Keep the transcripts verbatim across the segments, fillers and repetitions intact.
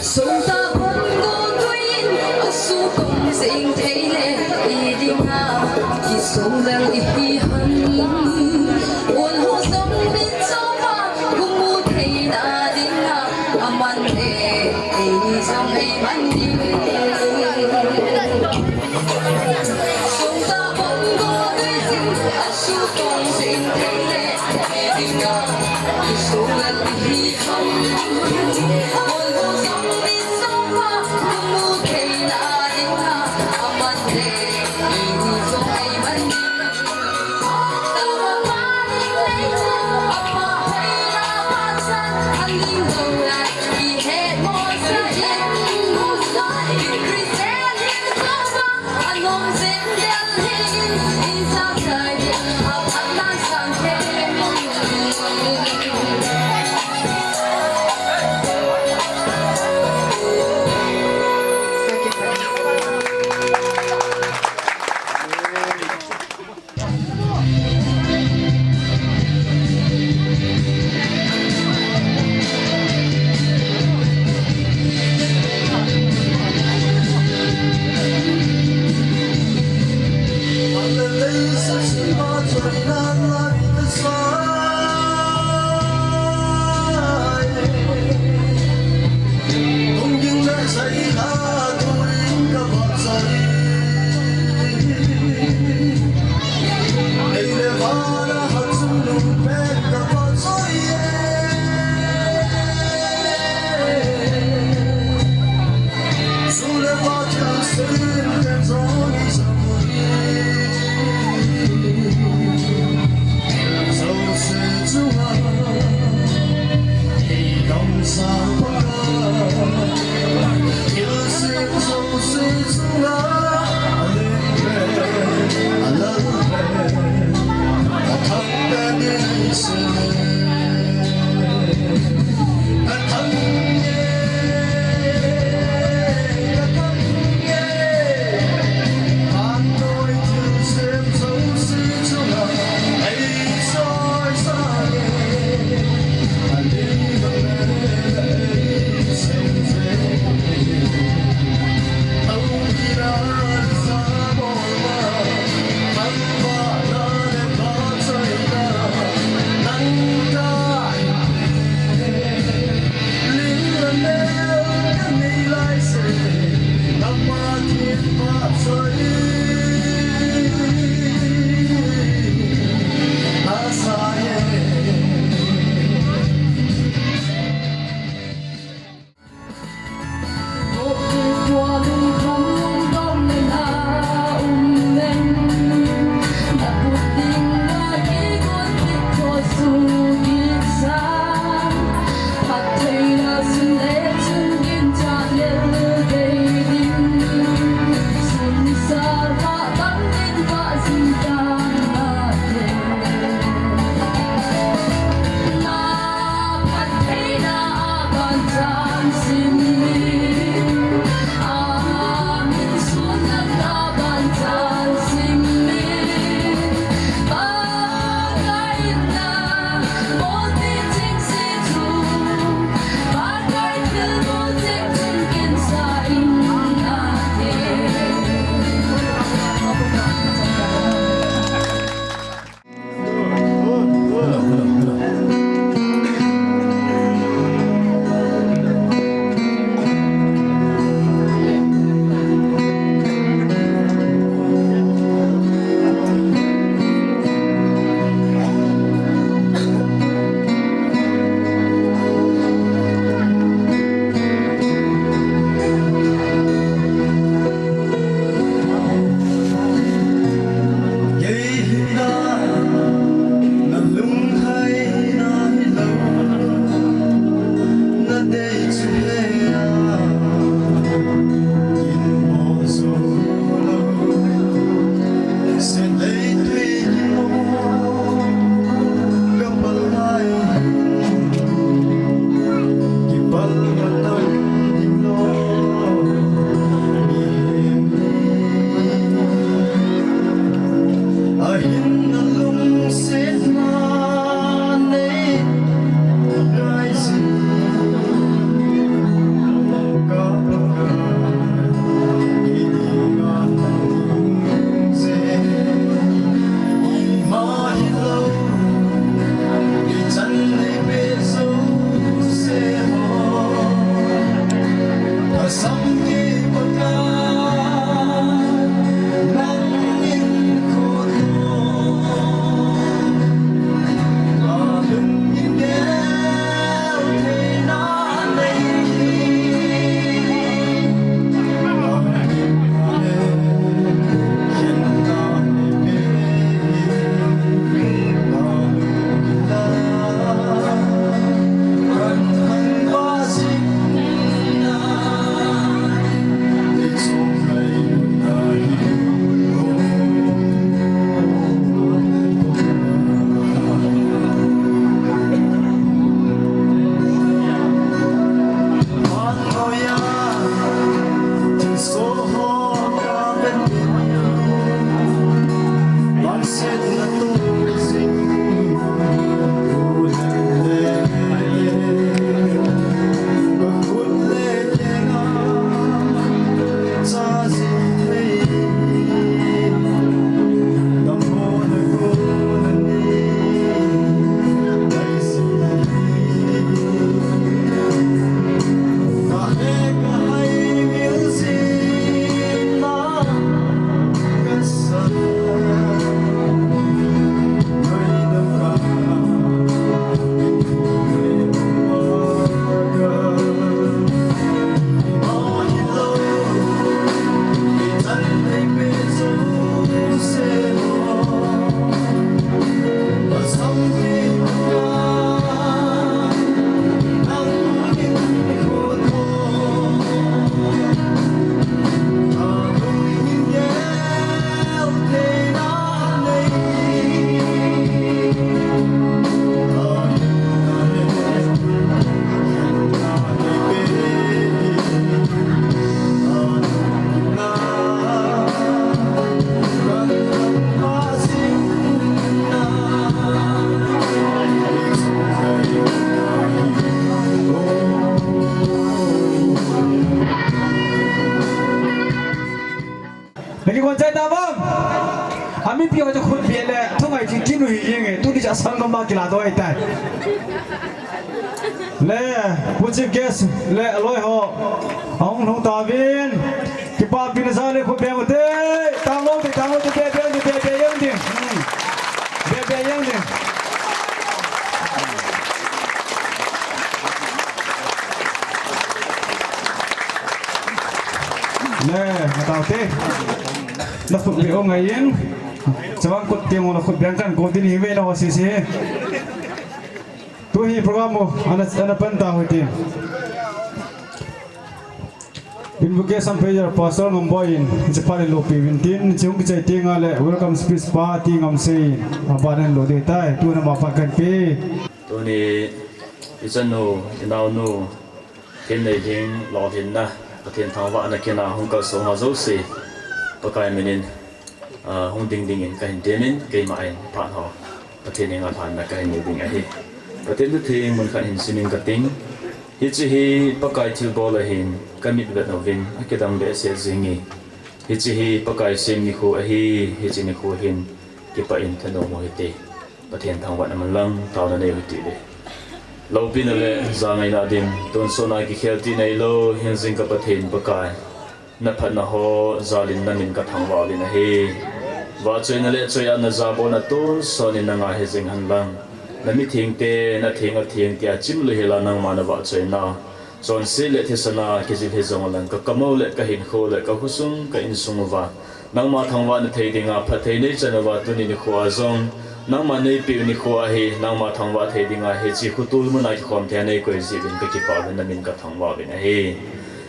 Songta pon go tuin, asu kong sing thei le, i dinga, i song lang i hi han. Ol ho song min song pa, kung mu thei na dinga, aman le, ei ni song ei man ding. Songta pon go tuin, asu kong sing thei le, i dinga, i song lang i hi Chai ta bang. Amipi ho chu khut bia le thungai chi kinu hi jing e. Tuni cha sang ma kila do ai tai. Le, Pu Chief Guest le aloi ho. Ahung lhung tauvin. Kipapi na sa le khut beng u te. Tang lou te, tang lou te, be be be be be yang ding. Hmm. Be be yang ding. Le, matau te. Na khut beng u ngai in. Chavang khut beng u, na khut beng kan ko tin hi ve na ho si si. Tu hi program u ana, ana pan ta hoi ti. Invocation prayer Pastor Ngamboi in, hiche phat in lopi uvin tin, hiche hung kichai teng le welcome speech pa ti ngam sei, aban in lo ding tai, tuna ma phat kan pe. Tuni, ichanu, inaonu, thin nei ding, lolhinna, Pathen thangvahna kin a hung kalsong ho jouse, Pakai min in, ah, hung ding ding in kahin temin, keima in phat ho Pathen henga lhanna kahin nei ding ahi. Pathen thu theng mun khat hin sim ing kating. Hiche hi Pakai thilbol ahin, kamit vet uvin, akidang behseh jing e. Hiche hi Pakai sem nikho ahi, hiche nikho hin kipah in thanom u hite. Pathen thangvahna man lang, taona nei u hite. Loupina le jangaina din, tonsot a kikhel ti neilou, hingjing ka Pathen Pakai. Na phatna ho jal in na min ka thangvah uvin ahi. Vahchoina le choiatna jabolna tonsot in na ngah hijing hen lang. Na mithengte, na theng atheng tia chimlou hel a nangma na vahchoina. Chonset le thisan a kijil hijong lang ka kamo le ka hinkho le ka khosung ka insung uva. Nangma thangvahna thei dinga phatthei nei chan uva tuni nikho a jong. Nangma neipeh u nikho ahi, nangma thangvah thei dinga hiche khotol mun a kikhom thei a nei koi jeh uvin ka kipah uvin na min ka thangvah uvin ahi.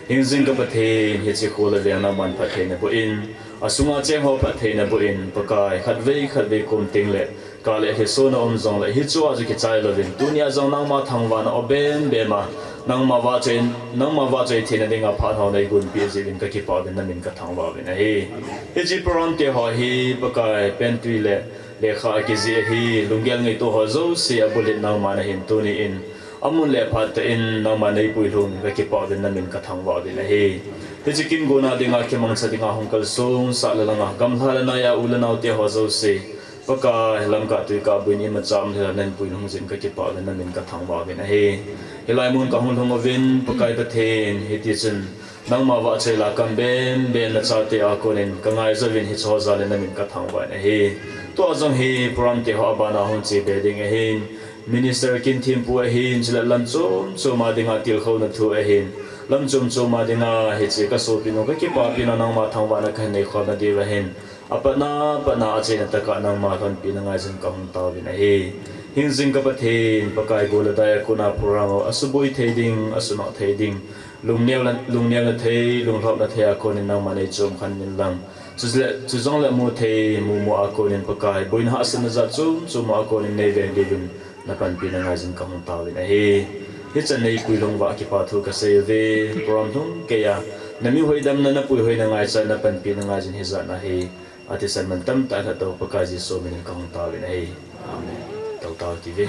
Hingjing ka Pathen, hiche kho le veng nangman phatthei na boh in, asunga cheng ho phatthei na boh in, Pakai, khatvei, khatvei kom teng le, ka le lhiso na um jong le, hiche a chu kichai louvin, tunia jong nangma thangvahna o bem bem a, nangma vahchoi, nangma vahchoi theina dinga phat ho nei gonpeh jeh uvin ka kipah uvin na min ka thangvah uvin ahi. Hiche program te ho hi, Pakai, pentui le, lekha a kijih ahi, lunggel ngaito ho jouse abul in nangma na hin tuni in, amun le phat tah in nangma nei puilhung ka kipah uvin na min ka thangvah uvin ahi. Hiche kin gona dinga kimangcha dinga hung kalsong sah le langa, gamla le nai a u le nao te ho jouse. Pakai, lamkah tuikah buin imacha um le la na hin puilhung jeh in ka kipah uvin na min ka thangvah uvin ahi. Hilai mun ka hung lhung uvin, Pakai Pathen, hiti chun, nangma vahchoi la kam bem bem na chate a kon in ka ngai jouvin hiche ho jal in na min ka thangvah in ahi. Tua jong hi program te ho abana hung che be ding ahin. Minister Kinthem pu ahin, chule lam chom chom a dinga tilkhouna thu ahin. Lam chom chom a dinga hiche ka sopi nu ka kipapi nu nangma thangvahna ka hin nei khom na diu ahin. Apatna, patna a achaina tah a nangma lhonpi na ngai jin ka hung taovin ahi. Hingjing ka Pathen, Pakai gol le dai a kona program ho, asuboi thei ding, asunah thei ding. Lungneo le, lungneo na thei, lunglhop na thei a konin nangman nei chom khen in lang. Chule, chujongle mu thei, mu mu a konin Pakai, boina hahsatna jat chom chom a konin nei veng diuvin. Na panpina ngai jin ka hung taovin ahi. Hichan nei puilhung uva kipa thu ka sei uve, program lhung keiya. Na mi hoidamna na puihoi na ngaichat na panpina ngai jin hijat na ahi. Athisan mantam tah a lhatdoh Pakai Jesu minin ka hung taovin ahi. Amen. Tou tao tive.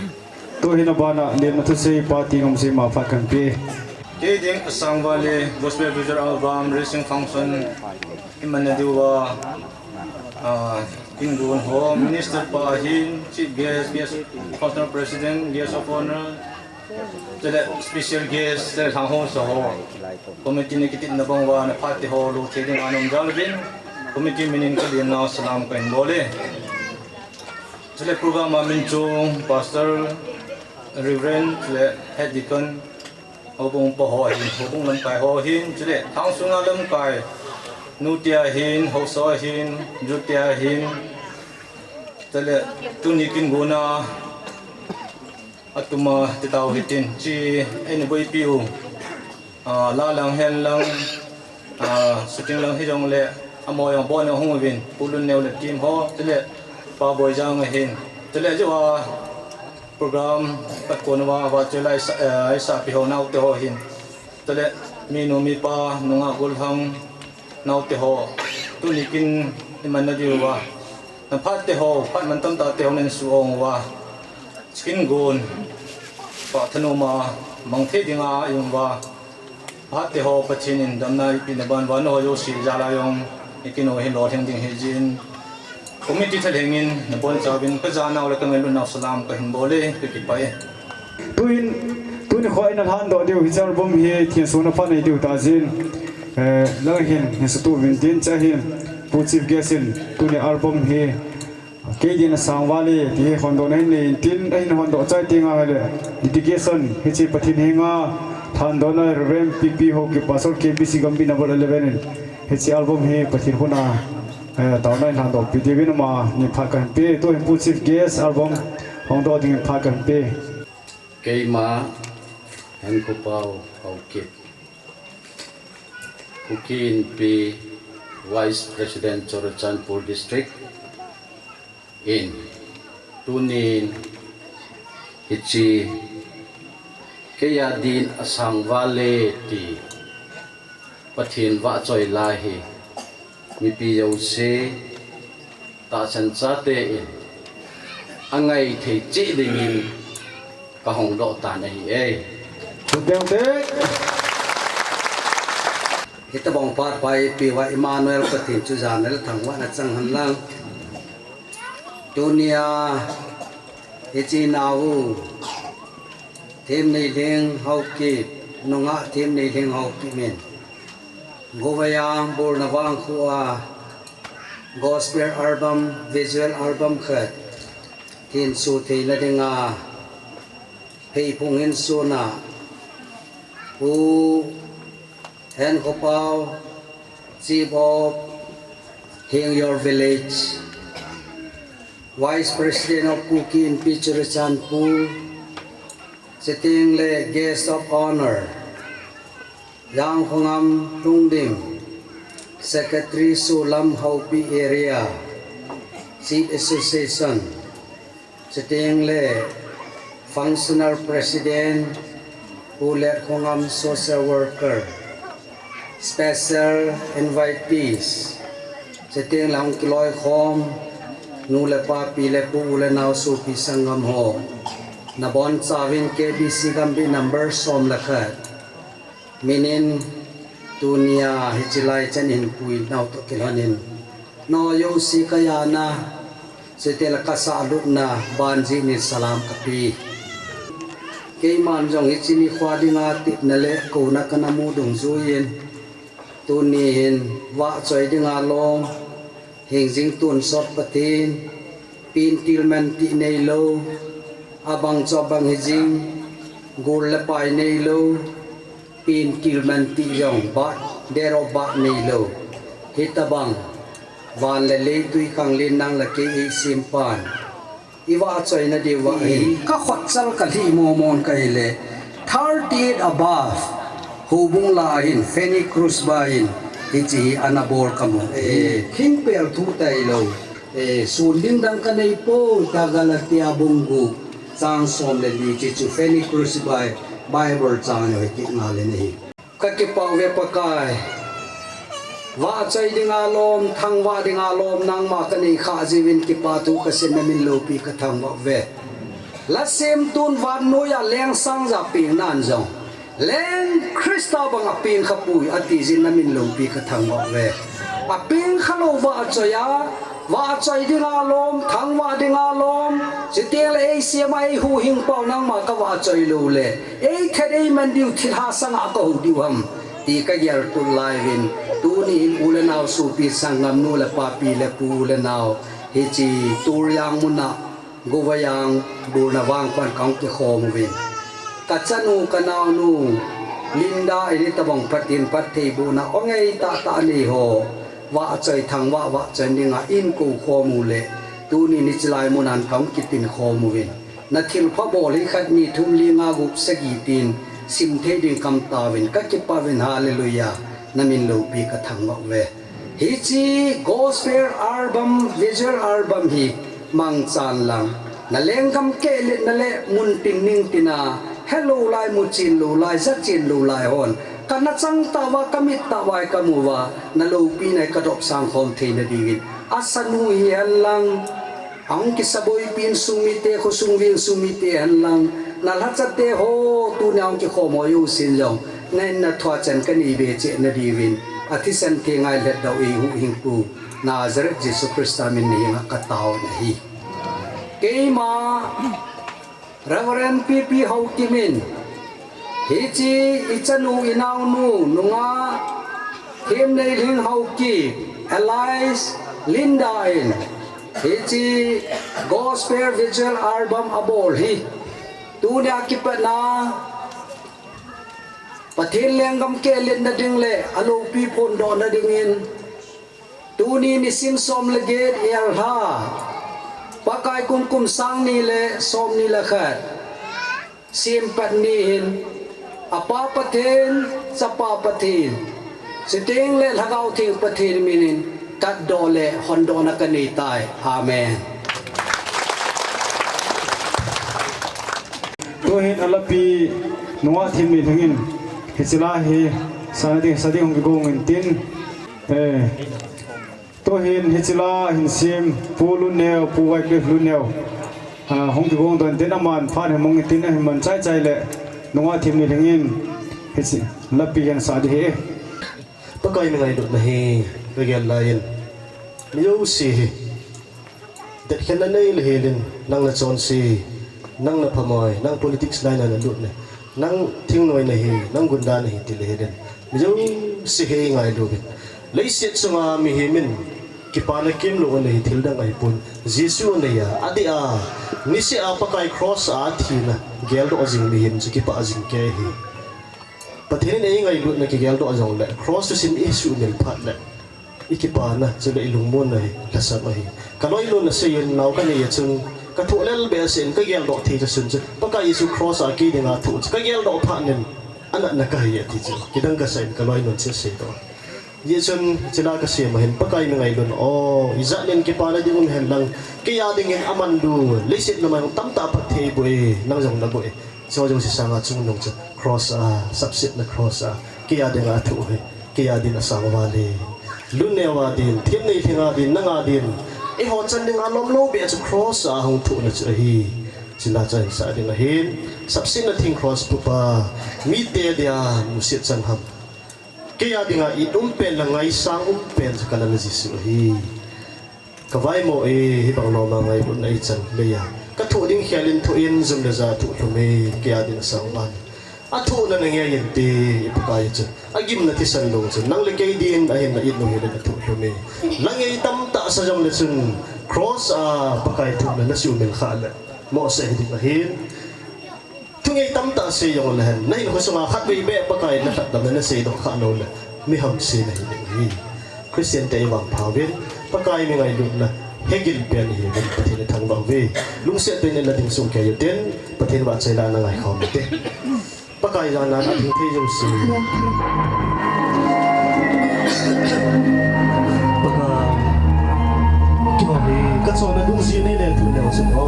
Tuhin abana, lemna thusei pa ti ngam sei ma phat kan pe. Kei ding Asang Valley Gospel Future Album Raising Function imanna diuva, ah, kin gon ho, Minister pa ahin, Chief Guest, Guest of Honor President, Guest of Honor, chule Special Guest, chule lhang ho sa ho. Committee ni kitin na bang uva na phat te ho lo thei ding a nom jal uvin. Committee minin ka lemna salam ka hin bol e. Chule program a min chung Pastor, Reverend, chule Head Deacon, Houbung pa ho ahin, houbung lamkai ho ahin, chule lhang sunga lamkai, nu te ahin, haosa ahin, ju te ahin, chule tuni kin gona, atuma ti tao hitin, chi, eina boipi u, ah, la lang hen lang, ah, shooting lang hijongle, amaho jong bon jong hung uvin, Pu Lunneo le team ho, chule Pa Boijang ahin, chule ajoa, program, pat kon uva, vahchoi la eisa, eh, eisa pi ho, naote ho ahin. Chule, minu mipa, nungah gollhang, naote ho. Tuni kin imanna diuva. Na phat te ho, phat mantam tah te ho nin su ong uva. Kin gon, phat thanoma, mang thei dinga i um uva. Phat te ho, Pathen in damna eipeh na ban uva, na ho jouse jal a jong. Nikino hi lolhing ding hi jin. Committee thalheng in nabonchauvin kajanau le kangailutnau salam kahin bol e, kakipah e. Tuhin, tuni khoa ina lhandoh diu hiche album hi thinsun a phat nei diu tah jin. Eh, lang hin, hin sutu vin tin cha hin. Pu Chief Guest in, tuni album hi Kei din asang val e, ti hi hondohna hin nei in tin, ahin hondoh chai teng ahile, dedication, hiche Pathen henga, lhandohna Reverend P P Haokip, Pastor K B C Gambih number eleven in, hiche album hi Pathen huna, eh, taona in lhandoh pi diuvin ama, ni phat kahin pe, tuhin Pu Chief Guest album, hongdoh dingin phat kahin pe. Keima, Henkopao Haokip. Kuki Inpi Vice President Churachandpur District in tunin hiche kei a din asang val e ti Pathen vahchoi la hi mipi jouse tahsan chate in angai thei cheh dingin kahongdoh tan ahi e. Chuteng te. Hitobang phat pha eipeuva Emmanuel Pathen chu jana le thangvahna chang hen lang. Tunia hiche nao u Themneilhing Haokip, nungah Themneilhing Haokip in Govayang Bulna Vangkho a gospel album, visual album khat thinsu theina dinga pheiphung hin suna Pu Henkopao, Chief of Hengjol Village, Vice President of Kuki Inpi Churachandpur, chuteng le Guest of Honor, Jangkhongam Lhungdim, Secretary Solam Haupi Area, Chief Association, chuteng le Functional President, Pu Letkhongam Social Worker, special invitees, chuteng le hung kiloikhom, nu le pa, pi le pu, u le nao, sopi sanggam ho. Nabonchauvin K B C Gambih number som le khat. Min in tunia hiche lai chan in puinau toh kilhon in. Nao jouse kajana, chuteng le kasahlutna, banjeh in salam kape. Keiman jong hiche nikho dinga tepna le kouna kana mu dungjuiyin. Tuni hin vahchoi dinga lom, hingjing tonsot Pathen, pen tilman tih neilou, abang chu abang hijing, gol le pai neilou, pen tilman tih jong, birth, date of birth neilou. Hitobang, van le leitwi khanglen nang le kei eisempan. Ivahchoina diuva ahi. Kakhotchal kalhi momon kahile, thirty-eight above. Houbung lah a hin, Fanny Crosby in, hiche hi ana bol kamu. Eh, thingpel thu tailou. Eh, sun ding dang kaneipoi, tia Galatia bung gup, chang som le li hiche chu Fanny Crosby Bible chang ahi, kit ngal in ahi. Kakipah uve Pakai. Vahchoi dinga lom, thangvah dinga lom, nangma kanei khah jiuvin kipathu kaseina min loupi kathangvah uve. Lasemtun vannoiya leng sang ja pengnan jong, Leng Christa banga pengkhapoi ati jin namin loupi kathangvah uve. Apengkhalou vahchoiya, vahchoi dinga lom, thangvah dinga lom, chuteng le eisema eihuhhingpau nangma kavahchoi loule, eithat eiman diu thilha sanga kahou diu ham, ti kagel tut laiuvin, tuni hin u le nao sopi sanggam nu le pa pi le pu u le nao, hiche Turyang muna, Govayang, Bulna Vangkho a kahung kikhom uvin. Kachanu, kanaonu, Linda in hitobang phatin phattheibohna, ongei tahtah aneiho, vahchoi thangvah, vahchoi dinga eikou khom uleh, tunin hiche lai munan kahung kitin khom uvin. Nathilpha bol hi khat ni thum li nga gup sagi tin, simthei ding kamtauvin, kakipah uvin, hallelujah, namin loupi kathangvah uve. Hiche gospel album, visual album hi mangchan lang. Nalenggam kehletna le muntin ningtina, helou lai, muchen lou lai, jachen lou lai hon. Kana chang tauva, kamit tauva hi kamuva, naloupina hi kadopsang khom theina dingin. Asanu hihen lang, ahung kisaboipin sungmite, khosung veng sungmite hen lang, nalhachate ho, tunia hung kikhom ho jousen jong, nahinna thua chan kanei be cheh nadiuvin, Athisan theng a ilhatdoh i huhhingpu Nazareth Jesu Christa min in ka taona ahi. Keima Reverend P P Haokip in, hiche i chanu i naonu nungah Themneilhing Haokip, alias Linda in, hiche gospel visual album abol hi tunia kipatna Pathen lenggam kiletna ding le aloupi phondohna dingin, tuni nisim som le get, Eilha, Pakai kum kum sang ni le som ni le khat Sempat ni hin, Apa Pathen, Chapa Pathen, Chuteng le Lhagao Theng Pathen min in katdoh le hondohna kanei tai. Amen. Tuhin alapi nungah Themneilhing in hiche la hi sana ding, sa ding hung kigong intin, eh, tuhin hiche la hin sem Pu Lunneo, Pu Wycliffe Lunneo, ah, hung kigong doh intin, aman phat hi mong intin, ahin man chaichai le nungah Themneilhing in hiche lapi hin sa ding ahi. Pakai mi ngailutna hi kagel lai in, mi jouse hi detkhenna nei le hel in, nang nachonse, nang naphamoi, nang politics line a nalut le, nang thingnoi nahi, nang gunda nahi ti le hel in, mi jouse hi ngailu uvin. Leiset chunga mihem in kipana kimlou anei, thil dang ahipon, Jesu anei a, adeh a, niseh a Pakai cross a athina geldoh jing mihem chu kipah jing kei ahi. Pathen in eingailutna kigeldoh jongle, cross thusim isuhmil phat le, ikipana chule ilungmonna hi lhasam ahi. Kaloinun asei in, nao kanei a chun, kathoh lel behseh in kageldoh thei chu sun chu, Pakai Jesu cross a kei dinga athoh chu kageldoh phat in, anatna kahi ati chu, kidang kasah in kaloinun chu asei doh. Hijeh chun hiche la kasem a hin Pakai mi ngailun, o, ijat nin kipana ding um hen lang, kei a dingin amanlu, leiset lam'a jong tamtah phatthei eiboh e, nang jong naboh e. Chuho jouse sanga chungnung chu cross a, sapsetna cross a, kei a dinga athoh hi, kei a din asang val e. Lunneo a din, Themneilhing a din, nang a din, eiho chan dinga lomlou beh chu cross a hung thohna chu ahi. Hiche la chu ahin sah ding ahin, sapsetna thing cross pupa, mite dia musit chang ham. Kei a dinga it umpen le ngaisang umpen chu ka Lal Jesu ahi. Ka vaimo e, hibang loma ngailutna eichan leiya, ka thoh ding khel in thoh in, jum le ja thoh lhum e, kei a din asang val. Athohna nangei inte, i Pakai chu. Agimna thisan lou chu nang le kei din, ahinla it lou hile ka thoh lhum e. Langei tamtah sa jongle chun, cross a Pakai thohna nasuhmil khah le, mohseh hiding ahin. Thungei tamtah sei jongle hen, nahinkho sunga khatvei beh Pakai nalhatdamna naseidoh khah loule, mi hamse nahi ding ahi. Christian te ivangpha uvin, Pakai mi ngailutna hegil pen ihiuvin, Pathen ithangvah uve. Lungset tah in na ding sohkei utin, Pathen vahchoila na ngaikhom ute. Pakai jana atheng thei jouse. Pakai, keiho hi kachonna dungjuiya neile thu neo chun o,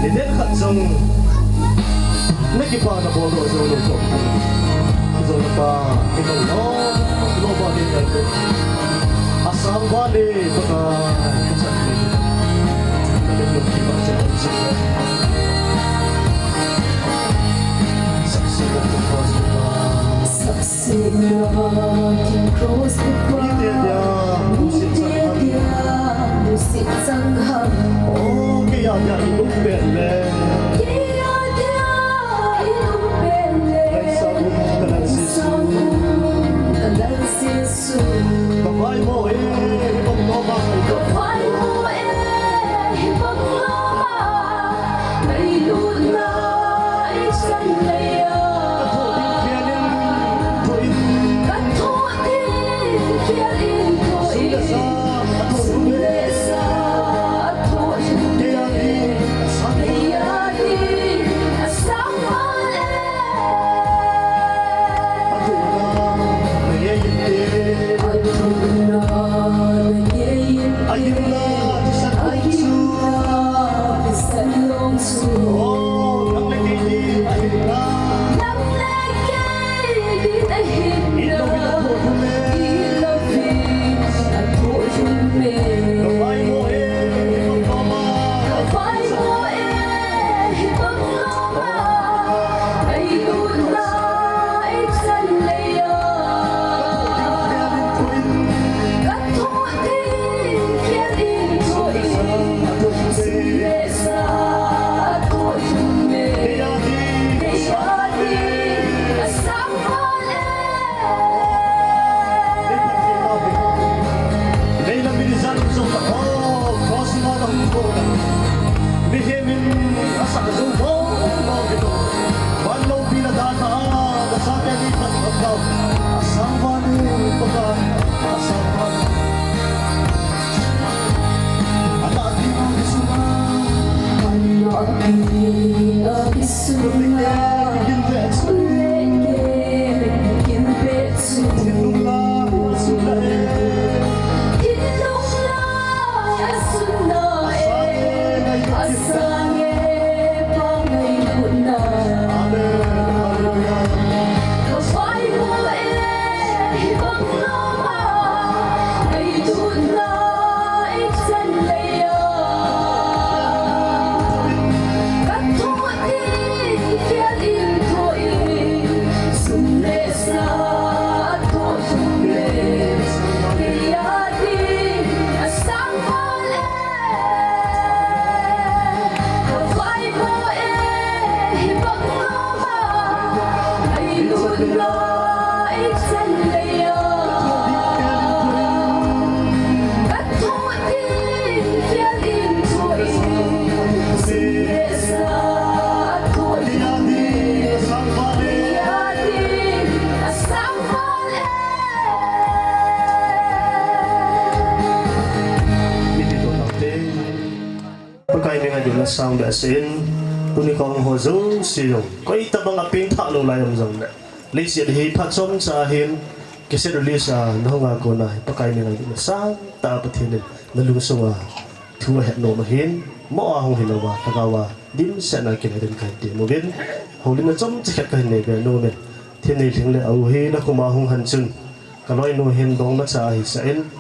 nidang khat jong nakipana boldoh jou lou toh, kajou napa, kajou lou, lou ba ding ngai toh. Asang val e Pakai, kachat le. Nalung lung kivah chen jong. Sapsetna thing cross pupa. Sapsetna thing cross pupa. Mite dia, mite dia, musit chang ham. O, kei a dia i um pen le. Kei a dia i um pen le. Ngaisang um ka Lal Jesu. Ngaisang um ka Lal Jesu. Ka vaimo e, hibang loma. Ka vaimo e, hibang loma. Ngailutna eichan leiya. Ka thoh ding khel in thoh in. Ka thoh ding khel in thoh in. Jum le ja athoh lhum e. Jum le ja athoh lhum e. Kei a din asang. Kei a din asang val e. Athohna nangei inte. Athohna Pakai mi ngailutna sang behseh in, tuni kong ho jouse jong, koi tabang a pengthah lou lai um jongle, leiset hi phat chomcha hin, cassette release a nahung a kona hi, Pakai mi ngailutna sangtah a Pathen in nalungsunga thu ahet nom ahin, mo a hung hilou va, lhagao a dimset na kinai den kahin tem uvin, houlimna chomcha khat kahin nei be nom in, Themneilhing le a u hi nakhum a hung hen chun, kaloinu hin dongmacha ahisah in,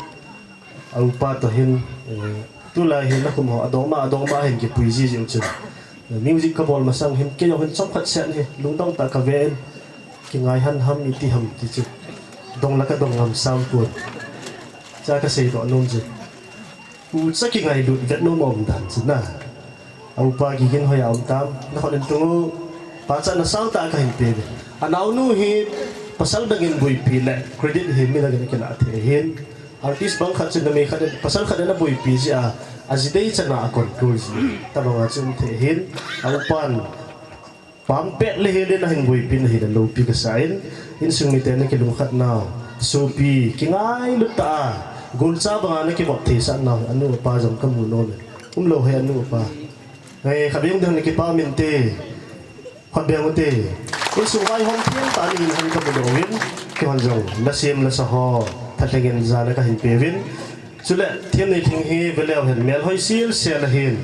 a upa toh hin, eh, tulai hi nakhum ho adongma, adongma hin kipui jiji u chun, eh, music kabol masang hin, kei jong hin chomkhat seh hi lungdong tah a kave in, kingai han ham iti ham ti chu, dong la kadong ngam sam pon. Cha kasei doh nom chu, ucha kingailut vet nom aum dan chu na. A upa Giginhoi a um tam, nakhut in tung u, pachatna sangtah kahin pe uve. Anaonu hi pasal dang in boipi le credit hi midang in akilah thei ahin, artist bang khat chun numei khat in, pasal khat in aboipi jeh a, aji dei chan a acontrol ji tabang a chu um thei ahin, a upan pampet le hel in ahin boipi in ahile loupi kasa in, insung mite na kilungkhat nau, sopi, kingailut tah a, golcha banga na kivop theisah nau, anu apa jong kamu nom in, umlou hi anu apa. Hei, khatvei ding na kipa um inte, khatvei ute. Insung vaihom themtah ni hin kamu nom in, keihon jong lasem lasa ho, thalheng in jana kahin pe uvin. Chule, Themneilhing hi veleu hen melhoi silsel ahin.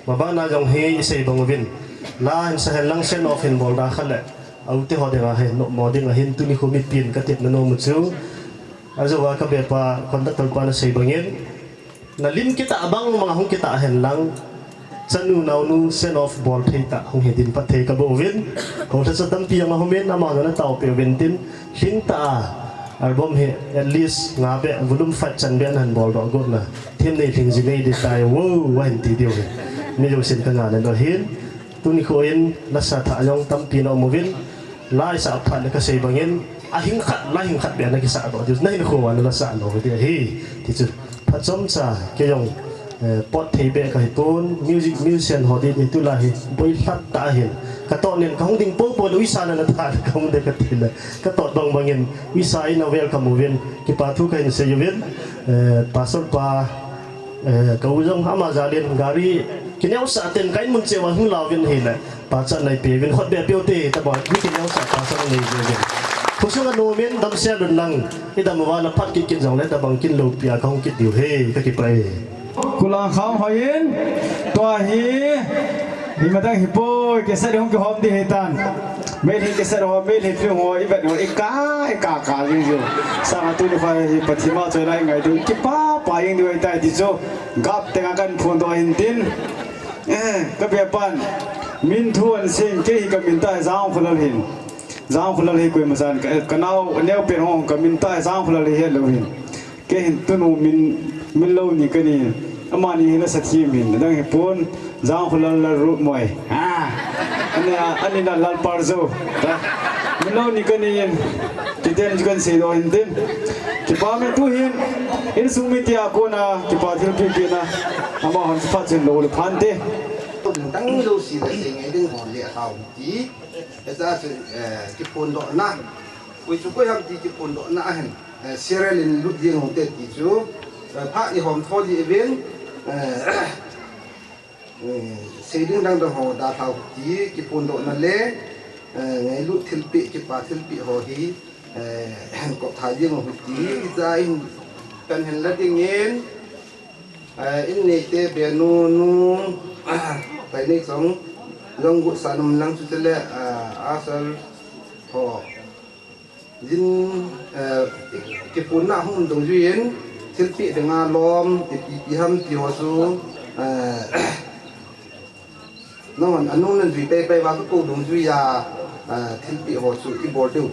Mabana jong hi isei bang uvin, la hin sa hen lang send off hin bol da kha le, a ute ho dinga hin nopmo ding ahin, tuni khu mipin katepna nom u chu, ajou a kabepa conductor pan asei bangin, nalim kitah bang bang ahung kitah hen lang, chanu naonu send off bol thei tah hung hi din phatthei kabol uvin. Houlhacha tampi jong ahung umin, amahon ana taopeh uvin tin, lhingtah a album hi at least nga beh, volume five chan beh nahin boldoh got na, Themneilhing ji nei ding tai o, ahin ti diu hi mi jousen kangah na doh hin. Tuni khu in lasa thah jong tampi na um uvin, la isah phat le kasei bangin, ahing khat, la hing khat beh na kisahdoh diu, nahinkho uva na lasah lou ding ahi, ti chu phat chomcha, kei jong, eh, pot thei beh kahipon, music, musician ho ding hi tulai hi boilhat tah ahin, katoh nin kahung ding poupou le uisa na na tha le kahung ding kati le, katot bang bangin uisa in a welcome uvin, kipa thu kahin sei uvin, eh, Pastor pa, eh, ka u jong ama jalin gari kineosah ten ka in mun cheh uva hung la uvin ahile, pachatna ipe uvin, khut beh peh ute, tabang mi kineosah pachatna nei uvin. Khosung a nom in damsel un lang, idam uva na phat kit kit jongle tabang kin loupi a kahung kit diu ahi, kakipah e. Kulang kham hoi in, tua hi, hi madang hipoi, cassette hung kihom ding ahitan. Meitei cassette ho, Meitei film ho, ivet ho, ika, ika, ka jing ju. Sanga tuni kho hi Pathen ma choi lai ngai diu, kipa, pa jing diu ahitai ti chu. Gap tenga kahin phondoh ahin tin. Eh, kabepan. Min thu ahin sei in, kei hi kamin tah Jangkholal ahin. Jangkholal hi koima chan ka, ka nao, neo pen hong ka min ta Jangkholal hi het lou hin. Kei hin tunu min, min lou ni ka ni. Amani hi la sa thim hin. Dang hi pon Jangkholal Lalrutmoi. Ha. Ani a, ani na Lalparjo. Ta. Min lou ni ka ni. Kiten ju kan sei do hin tin. Kipa me tu hin. Insung mi tia kona kipa thilpi pi na. Ama hon phat chen lou le phan te. Dang lou si da sei ngai ding hon le hau ti. Esa chu, eh, kiphondohna. Koi chu koi ham ti kiphondohna ahin. Eh, serial in lut ding hung te ti chu. Eh, phat i hom tho di event. Eh, eh, sei ding dang dang ho da thau ti kiphondohna le, eh, ngailut thilpi, kipa thilpi ho hi, eh, hen kop thai ding ho ti, i cha in pen hen la ding in, eh, in nei te be nu nu, tai nei chong, long gu sa num lang chu te le, eh, asal ho. Jin, eh, kiphonna hung dong juin, thilpi ding a lom, ipi pi ham ti ho chu, eh, nahon, anung nan jui pai pai va ka ko dong jui a, eh, thilpi ho chu kibol diu.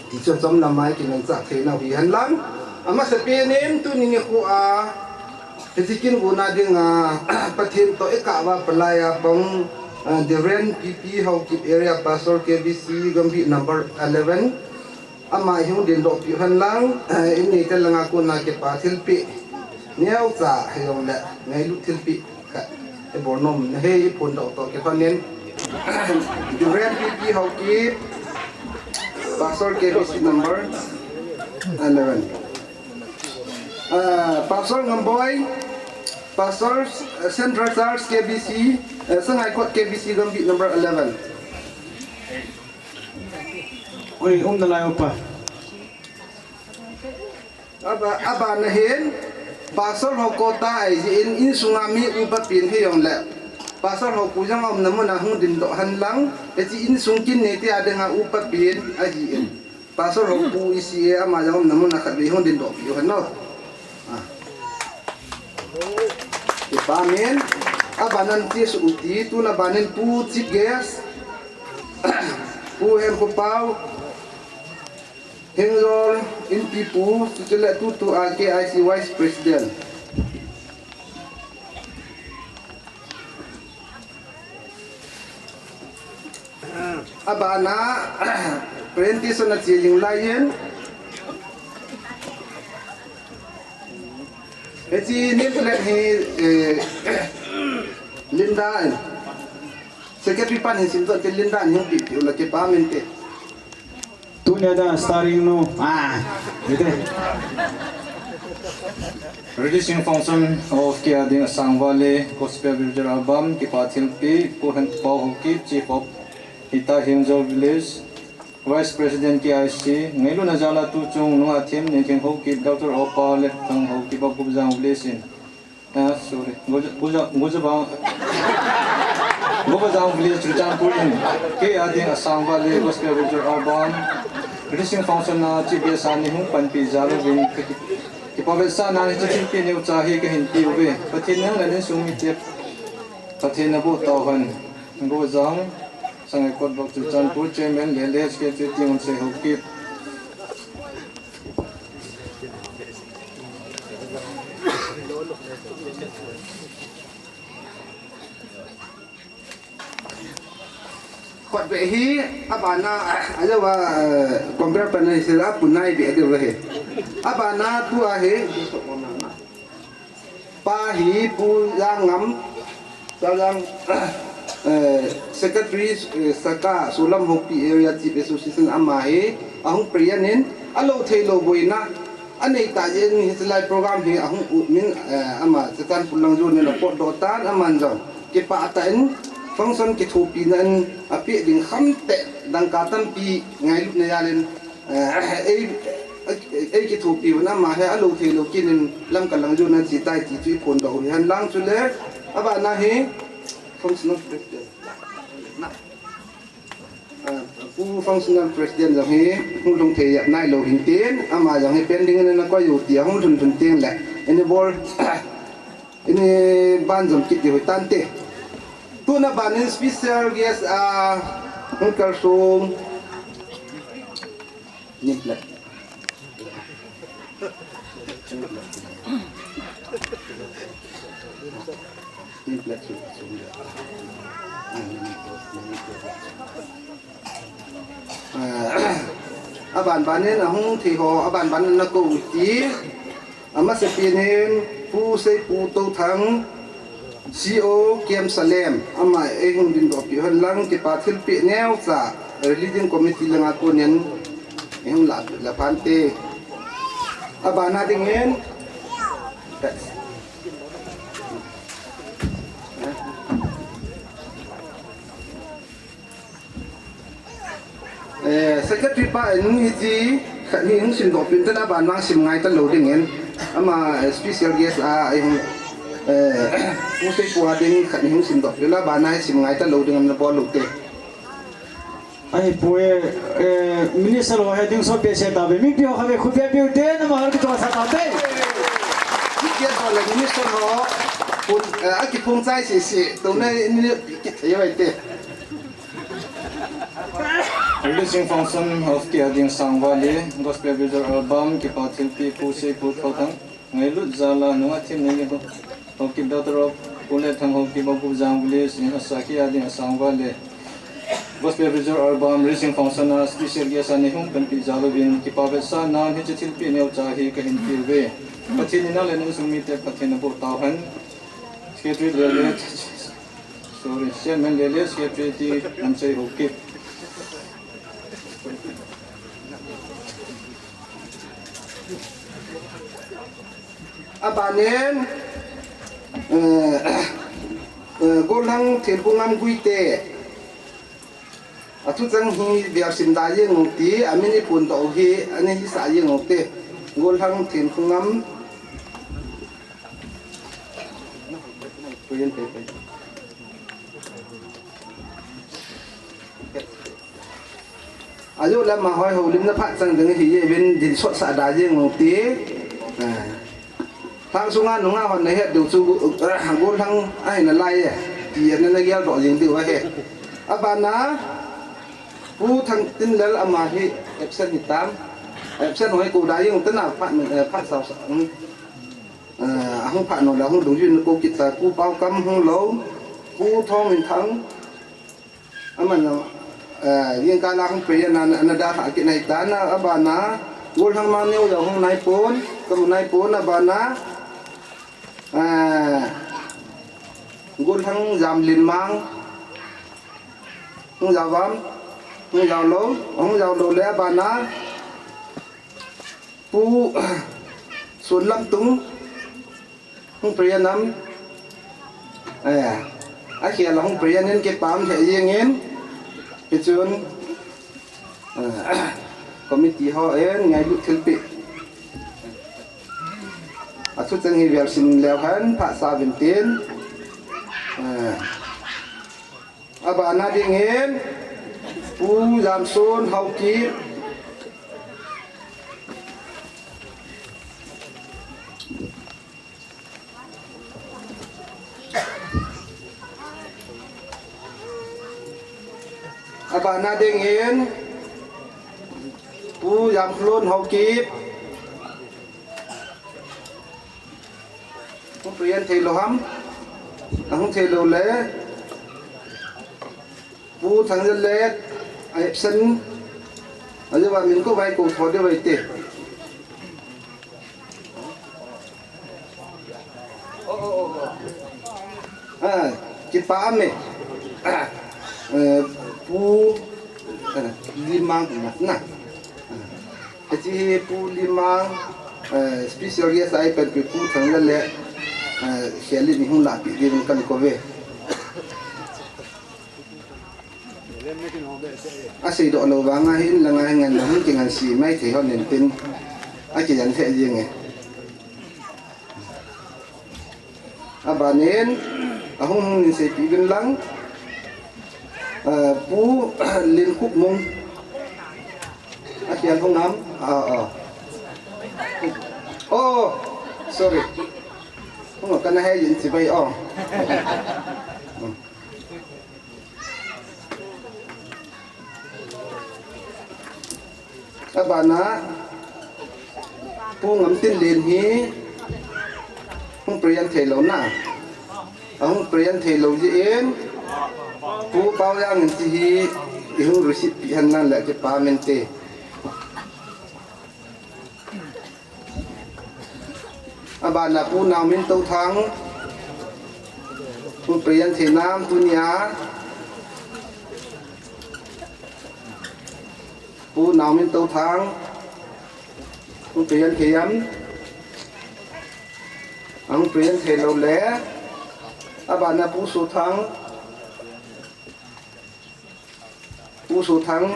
Ti chu chom lam mai kiman cha thei nau hi hen lang. Ama sa pi nin tuni ni khu a, Hiti kin guna ding a, Pathen to i kah va palai a pang, ah, Reverend P P Haokip Area Pastor K B C Gambih number eleven. Ama i hung din doh pi hen lang, eh, in nei te langa kona kipa thilpi. Neo cha hei jong le, ngailut thilpi. Ka, e bor nom, na hei i phondoh to ke phanin. Reverend P P Haokip, Pastor K B C number eleven. Ah, Pastor Ngamboi, Pastor, eh, Central Church K B C, eh, Sangaikot K B C Gambih number eleven. Oi, um na lai upa. Aba, aba na hin, Pastor ho kota ai ji in, insunga mi upa pin hi jong le. Pastor ho pu jong um na mun a hung din doh hen lang, e ji insung kin ne ti a ding a upa pin a ji in. Pastor ho pu i si e ama jong um na mun a khat ve hung din doh pi u hen no. Ah. Ipa min, abanan ti su uti, tuna banin pu chief guest, pu Hen Khopao, Hengjol, Inpi pu, Suchile Tutu a K I C Vice President. Abana, presentation a chi jing lai in. Hichi name plate hi, eh, Linda in. Secretary pan hi sim to Linda in hung pi pi u la ke pa min te. Tunia da starring nu. Ah, ite. Releasing function of Kei Ading Asang Vale Gospel Revival Album, kipa thilpi, Pu Hen Pao Haokip, Chief of Hita Himzo Village, Vice President K I C, ngailutna jal a tuchung nunga thim Ningthing Haokip, Doctor Opa Lethang Haokip, Gopajang Village in. Ah, sorry. Goja, Goja, Gojabang. Gopajang Village, Churachandpur in. Kei Ading Asang Vale Gospel Revival Album. Releasing function a chief guest a nei hung panpi jal uvin. Kipa vetsahna hiche thilpi neo cha hi kahin pe uve. Pathen nang le insung mite. Pathen na boh tauhen. Gojang. Sangaikot Block Churachandpur Chairman le le Secretary Tingamsei Haokip. Kotbeh hi, abana, ajawa, eh, compare pan hi sila punai be de he. Abana tu ahi, pa hi Pu Jangam, Jang, eh, Secretary, eh, Saka, Sulam Hopi Area Chief Association ama hi, ahung president in, alo thei lo boina, Anei ta jeng hiche lai program hi ahung u min, eh, ama Churachandpur lang jong in apot doh tan aman jong. Kipah tah in function kithopina in apeh ding kham teh dangka tampi ngailutna jal in, eh, ei, ei kithopi un ama hi alo thei lo kin in Lamka lang jong in ache tai ti chu iphondoh u hi hen lang chule abana hi function of Ah, Pu Functional President jong hi hung lhung thei jep nailou hin tin, ama jong hi pending in ana koi u tia hung lhun lhun teng le, ini bol, ini ban jom kit diu hi tante. Tuna ban in special guest a hung kalsong, Name plate. Name plate. Ah, aban ban in ahung thei ho, aban ban in na ko ti. Amasapen in Pu Seipu Touthang, C O K M Salem, ama eihung dingdoh peh hen lang, kipa thilpeh neocha, Religion Committee langa konin eihung la, la phante. Abana dingin, Eh, secretary pa in hiti khat hi hung simdoh pin tan, aban vang sim ngai talou dingin. Ama, eh, special guest a, eh, hung, eh, Pu Seipu a ding khat hi hung simdoh pin, abana hi sim ngai talou dingin na bol lou te. Ahi pu e, eh, minister ho he ding so pe se ta be, mi pi ho kha be khu be pe u te, na ma har ki to sa ta be. Ki ke to le minister ho, pun, eh, a ki phung chai si si, to na ni ki thei wai te. Releasing function of Kiading Sangvale, Gospel Visual Album, kipa thilpeh Pu Seipu Touthang, ngailut jala nunga thim nili ho, Haokip daughter of Pu Lethang Haokip of Gupjang village in asa Kiading Sangvale. Gospel Visual Album, releasing function a special guest a neihung panpi jal uvin, kipa vetsahnan hiche thilpeh neocha hi kahin pe uve. Pathen in nang le nang insung mite phatthei naboh tauhen. Secretary le le Sorry, Chairman le le Secretary ti Namsei Haokip. Abanin, eh, eh, Golhang Thenkhongam Guite. Athu chang hi biar sim da jeng u ti, amin i phun doh u hi, ani hi sa jeng u te. Golhang Thenkhongam. Puyan pe pe. Ajo lama hoi houlimna phat chang ding hi, ye vin din sot sa da jeng u ti. Ah. Thang sunga nunga hon na het diu chu, ah, Golhang ahi nalai e. Ti ana na gel doh jeng diu ahi. Abana, Pu Thangtinlal ama hi absent hitam. Absent hoi ko da jeng u te na phat, eh, phat sao sa. Hmm. Ah, ahung phat nau le ahung dungjui in ko kit ta, Pu Paokam hung lou, Pu Thongminthang, aman, ah, jingkah a hung prayer na, na, na dalha kit nai ta na, abana, Golhang Mangneo jong hung nai pon, kamu nai pon, abana, ah, Golhang Jamlinmang, hung jao vam, hung jao lou, hung jao lou le abana, Pu Sunlamtung, hung prayer nam. Aya, akhel a hung prayer nin kipah lheh jeng in. Hichun, ah, committee hon ngailut thilpeh. Athu chang hi vel sim leu hen, phat sa vin tin. Ah. Abana dingin, Pu Jamson Haokip. Abana dingin, Pu Jamkhlon Haokip. Hung prayer thei lou ham? Ahung thei lou le. Pu Thangjanlet, a absent. Ajeh a min ko vai ko tho de vai te. Ah, kipah me. Ah, eh, Pu, eh, Limang na. Ah. Hiche hi Pu Limang, eh, special guest a ipanpi Pu Thangjanlet, eh, Khelin ihung lahpeh diuvin kakou ve. Asei doh lou vanga hi in langa hi ngan hung kingansi mai thei hon in tin. Akijan thei jeng e. Abanin, ahung hung in seipeh uvin lang. Ah, Pu Linkhup Mung. Akhel hung am? Ah, ah. Oh, sorry. Hung kana hei in chibai, oh. Abana, Pu Ngamtinlen hi hung present thei lou na. Ahung present thei lou jeh in, Pu Paojang in hiche hi ihung receive peh hen lang le kipa mente. Abana Pu Naomintothang, hung present thei nam tunia. Pu Naomintothang, hung present thei am? Ahung present thei lou le. Abana Pu Sothang. Pu Sothang,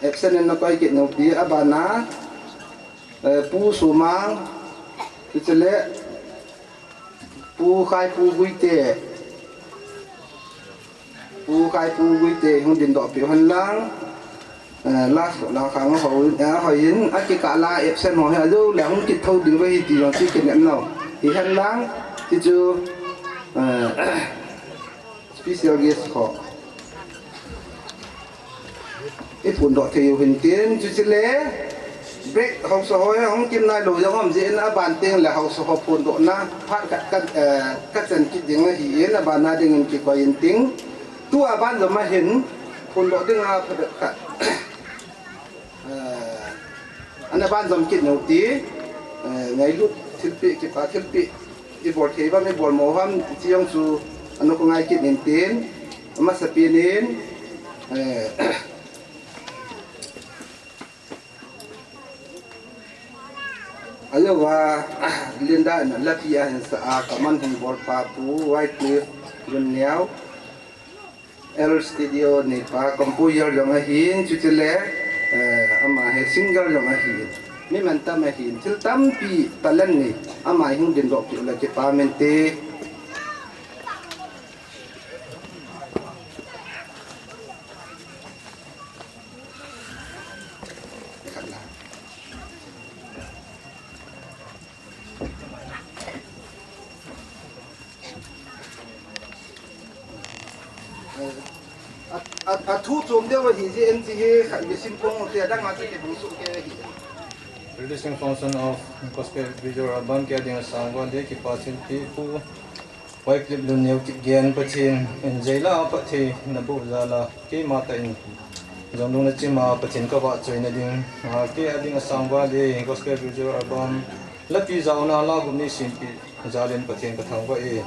absent in nakoi kit nau ti, abana, eh, Pu Somang, hiche le, Pu Khai Pu Guite, Pu Khai Pu Guite, hung dingdoh peh hen lang, eh, last la khang ho, eh, hoi in, akikah la absent ho hi, ajou le hung kit thou ding ve hi ti jong chu kinem nau. Hi hen lang, ti chu, eh, special guest ho. I phondoh thei u hin tin, chuche le break haosa ho hung kim nai lou jong um jeh in aban teng le haosa ho phondohna phat khat ka, eh, ka chan kit ding ahi in abana ding in kikoi in tin. Tua ban jom a hin phondoh ding a phabep khat. Eh, ana ban jom kit nau ti, eh, ngailut thilpeh, kipa thilpeh, i bol thei bang, i bol mo ham, ti jong chu, ana ko ngai kit in tin, amasa pen in, eh, ajou va, Linda in lapi ahin sa a, kaman hung bol pa Pu Wycliffe Lunneo, L Studio neipa, composer jong ahin, chuche le, eh, ama hi singer jong ahin. Mi mantam ahin, thil tampi talent nei, ama hung dingdoh peh u le kipa mente. A, a, a thu chom deu ahi jeh in hiche hi khat gei sim pong te adang a chu kihong soh kei ahi. Releasing function of Gospel Visual Album kei a ding a sang uva le kipa thilpeh Pu Wycliffe Lunneo Kipgen, Pathen in jaila phatthei naboh jal a keima tah in jong lungna chim a Pathen ka vahchoina ding, a, kei a ding a sang uva le Gospel Visual Album lapi jaona la gup nei sempeh jal in Pathen ka thangvah e.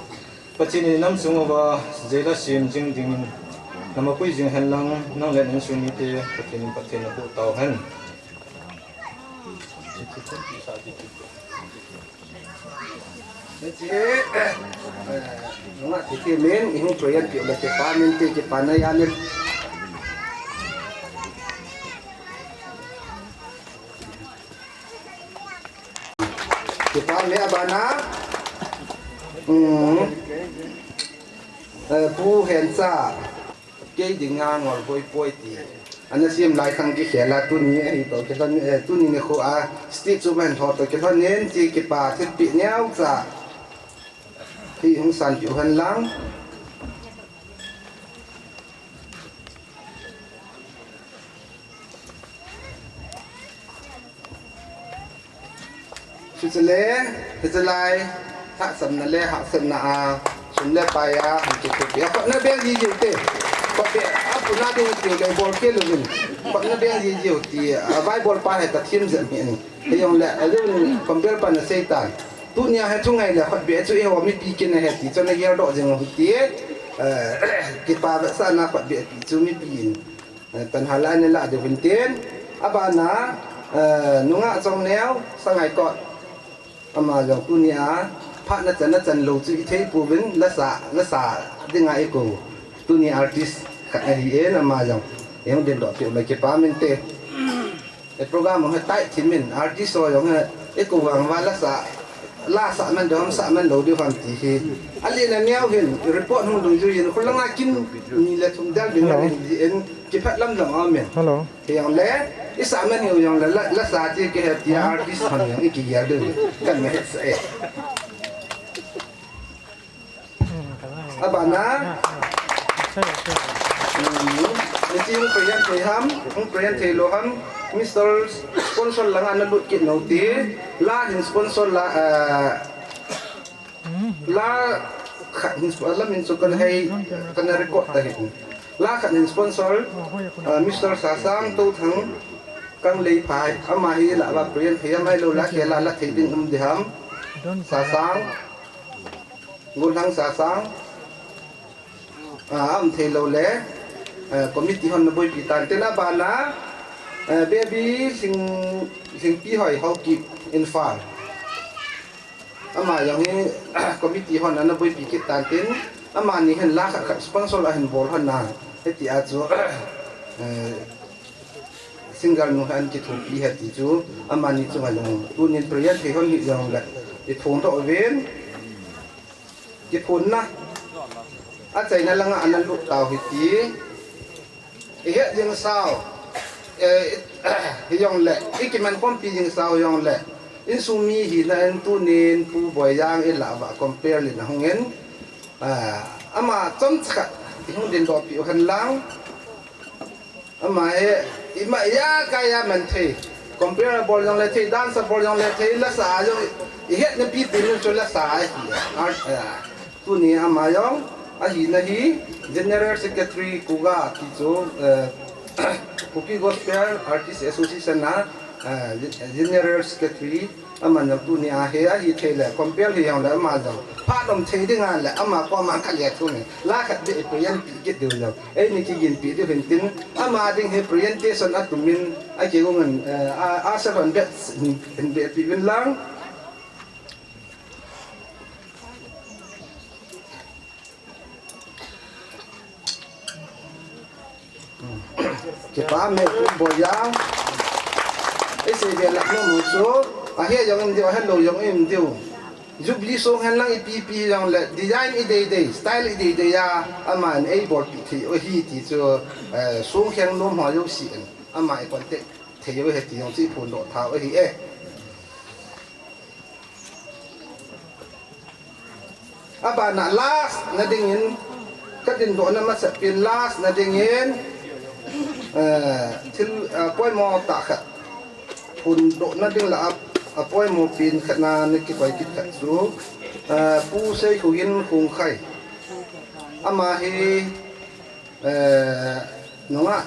Pathen in nam sung uva jaila sem jing dingin na mapui jing hen lang, nang le na insung mite Pathen in phatthei naboh tau hen. Hiche, eh, nunga titi min, ihung prayer peh u le kipa mente, kipa na ya le. Kipa me abana. Hmm. Eh, Pu Hencha. Kei dinga ngol boi poi ti. Ana sim lai khang kikhel a tuni ahi toh kilhon, eh, tuni nikho a stage chu man tho toh kilhon in ti kipa thilpeh neocha hi hung sanpeh u hen lang. Hiche le, hiche lai, hahsatna le, hahsatna a, sum le pai a, hung kithopi a, khut na beng ji jiu te. Khut beng, a puna ding tiu le, bol kei louvin. Khut na beng ji jiu ti, a, Bible pa hi ka thim jep hi in. Hijong le, a lun, compare pa na Satan. Tunia hi thungai le, khut beng chu eiho mipi kin ahi ti, chun na geldoh jing u ti, eh, kipa vetsahna khut beng ti chu mipi in. Eh, pan hala nei lah diu hin tin, abana, eh, nungah Chongneo, Sangaikot. Ama jong tunia, phat na chan na chan lou chu i thei pouvin, lasa, lasa dinga i kou. Tuni artist khat ahi in, ama jong. Ei hung dingdoh peh u le kipa mente. E program hung he tai thimin, artist ho jong he, e kou vang va lasa, lasa man diu ham, sa man lou diu ham ti hi. Ali na neo hin, report hung dungjuiyin, khulanga kin ni le thum del ding. Hello. Hin ji in, kiphat lam jong amen. Hello. Hijong le, i sa man hiu jong le, la, lasa ti kihe ti artist ham jong, i kigel diu. Kan me het sa e. Abana. Hmm. Hiche hung present thei ham, hung present thei lou ham, Mister Sponsor langa nalut kit nau ti, la hin sponsor la, eh, la khat hin sp-, la min chu kana hei, kana record ta hi. La khat hin sponsor, eh, Mister Sasang Touthang Kangleiphai, ama hi la va present thei ham, ahilou le la khel a la thei ding um ding ham. Sasang, Golhang Sasang, ah, um thei lou le, eh, committee hon naboipi tan tin abana, eh, Baby Lhing, Lhingpihoi Haokip Imphal. Ama jong hi, committee hon ana boipi kit tan tin, amani hin la khat khat sponsor ahin bol hon na, hiti a chu, eh, singer nu hin kithopi ahi ti chu, amani chunga jong tunin present thei hon hi jong le, i thon tho ven. Kiphonna, achaina langa ana lut tau hiti, i het jing sau, eh, hi jong le, i kiman khompi jing sau jong le, insung mi hina in tunin Pu Boijang i la va compare le na hung in, ah, ama chomcha khat i hung dingdoh pi u hen lang, ama hi, ima ya ka ya man thei. Compare bol jong le thei, dance bol jong le thei, la sa jong i het na pi pi nu chu la sa hi. Art, eh, tuni ama jong, ahina hi, General Secretary Kuga ti chu, eh, Kuki Gospel Artist Association a, eh, General Secretary, Aman jong tuni a hi, ahi thei le, compare hi jong le ama jong. Phat um thei ding a le, ama koma ka le thu ni. La khat beh i present pi kit diu jong. Eini kiginpi diu hin tin, ama ding hi presentation a tumin, a kigong in, eh, a, a seven bet hin, hin beh pi vin lang. Kipa me Pu Boijang. Isei be lak nom chu. Ahe jong im diu, ahe lou jong im diu. Jubilee song hen lang ipi pi jong le, design i dei dei, style i dei dei a, aman ei bolpi thei u ahi ti chu, eh, song kheng nom ho jouse in. Ama i contact thei u ahi ti jong chu i phondoh tau ahi e. Abana last na dingin, ka dingdohna masapin last na dingin, eh, thil, eh, poimo tah khat. Phondohna ding lah a, a poimo pen khat na, na kikoi kit khat chu, eh, Pu Seikhogin Khongkhai. Ama hi, eh, nungah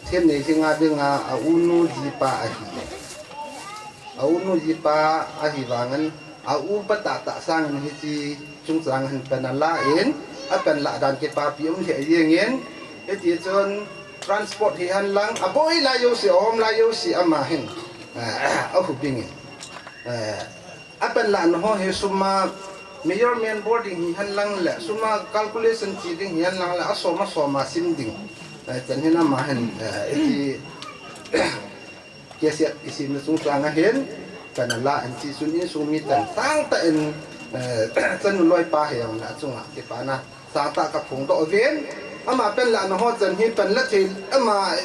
Themnei Lhinga dinga a unu jipa ahi. A unu jipa ahi vangin a upa tahtah sangin hiche chungchang hin pan ala in, apan lah dan kipapi um lheh jengin, hiti chun transport hihen lang, aboi lai jouse, aum lai jouse ama hin, eh, ahubingin. Eh, Apan lahna ho hi sum a measurement bol ding hihen lang le, sum a calculation chi ding hihen lang le, asom asom a sim ding. Eh, chan hin ama hin, eh, iti cassette isimna chungchang a hin, kana la in chi chun insung mi tan sangtah in, eh, chanu loipa hi jong le achunga kipana sangtah ka phongdoh uvin, ama pan lahna ho chan hi pan la thei, ama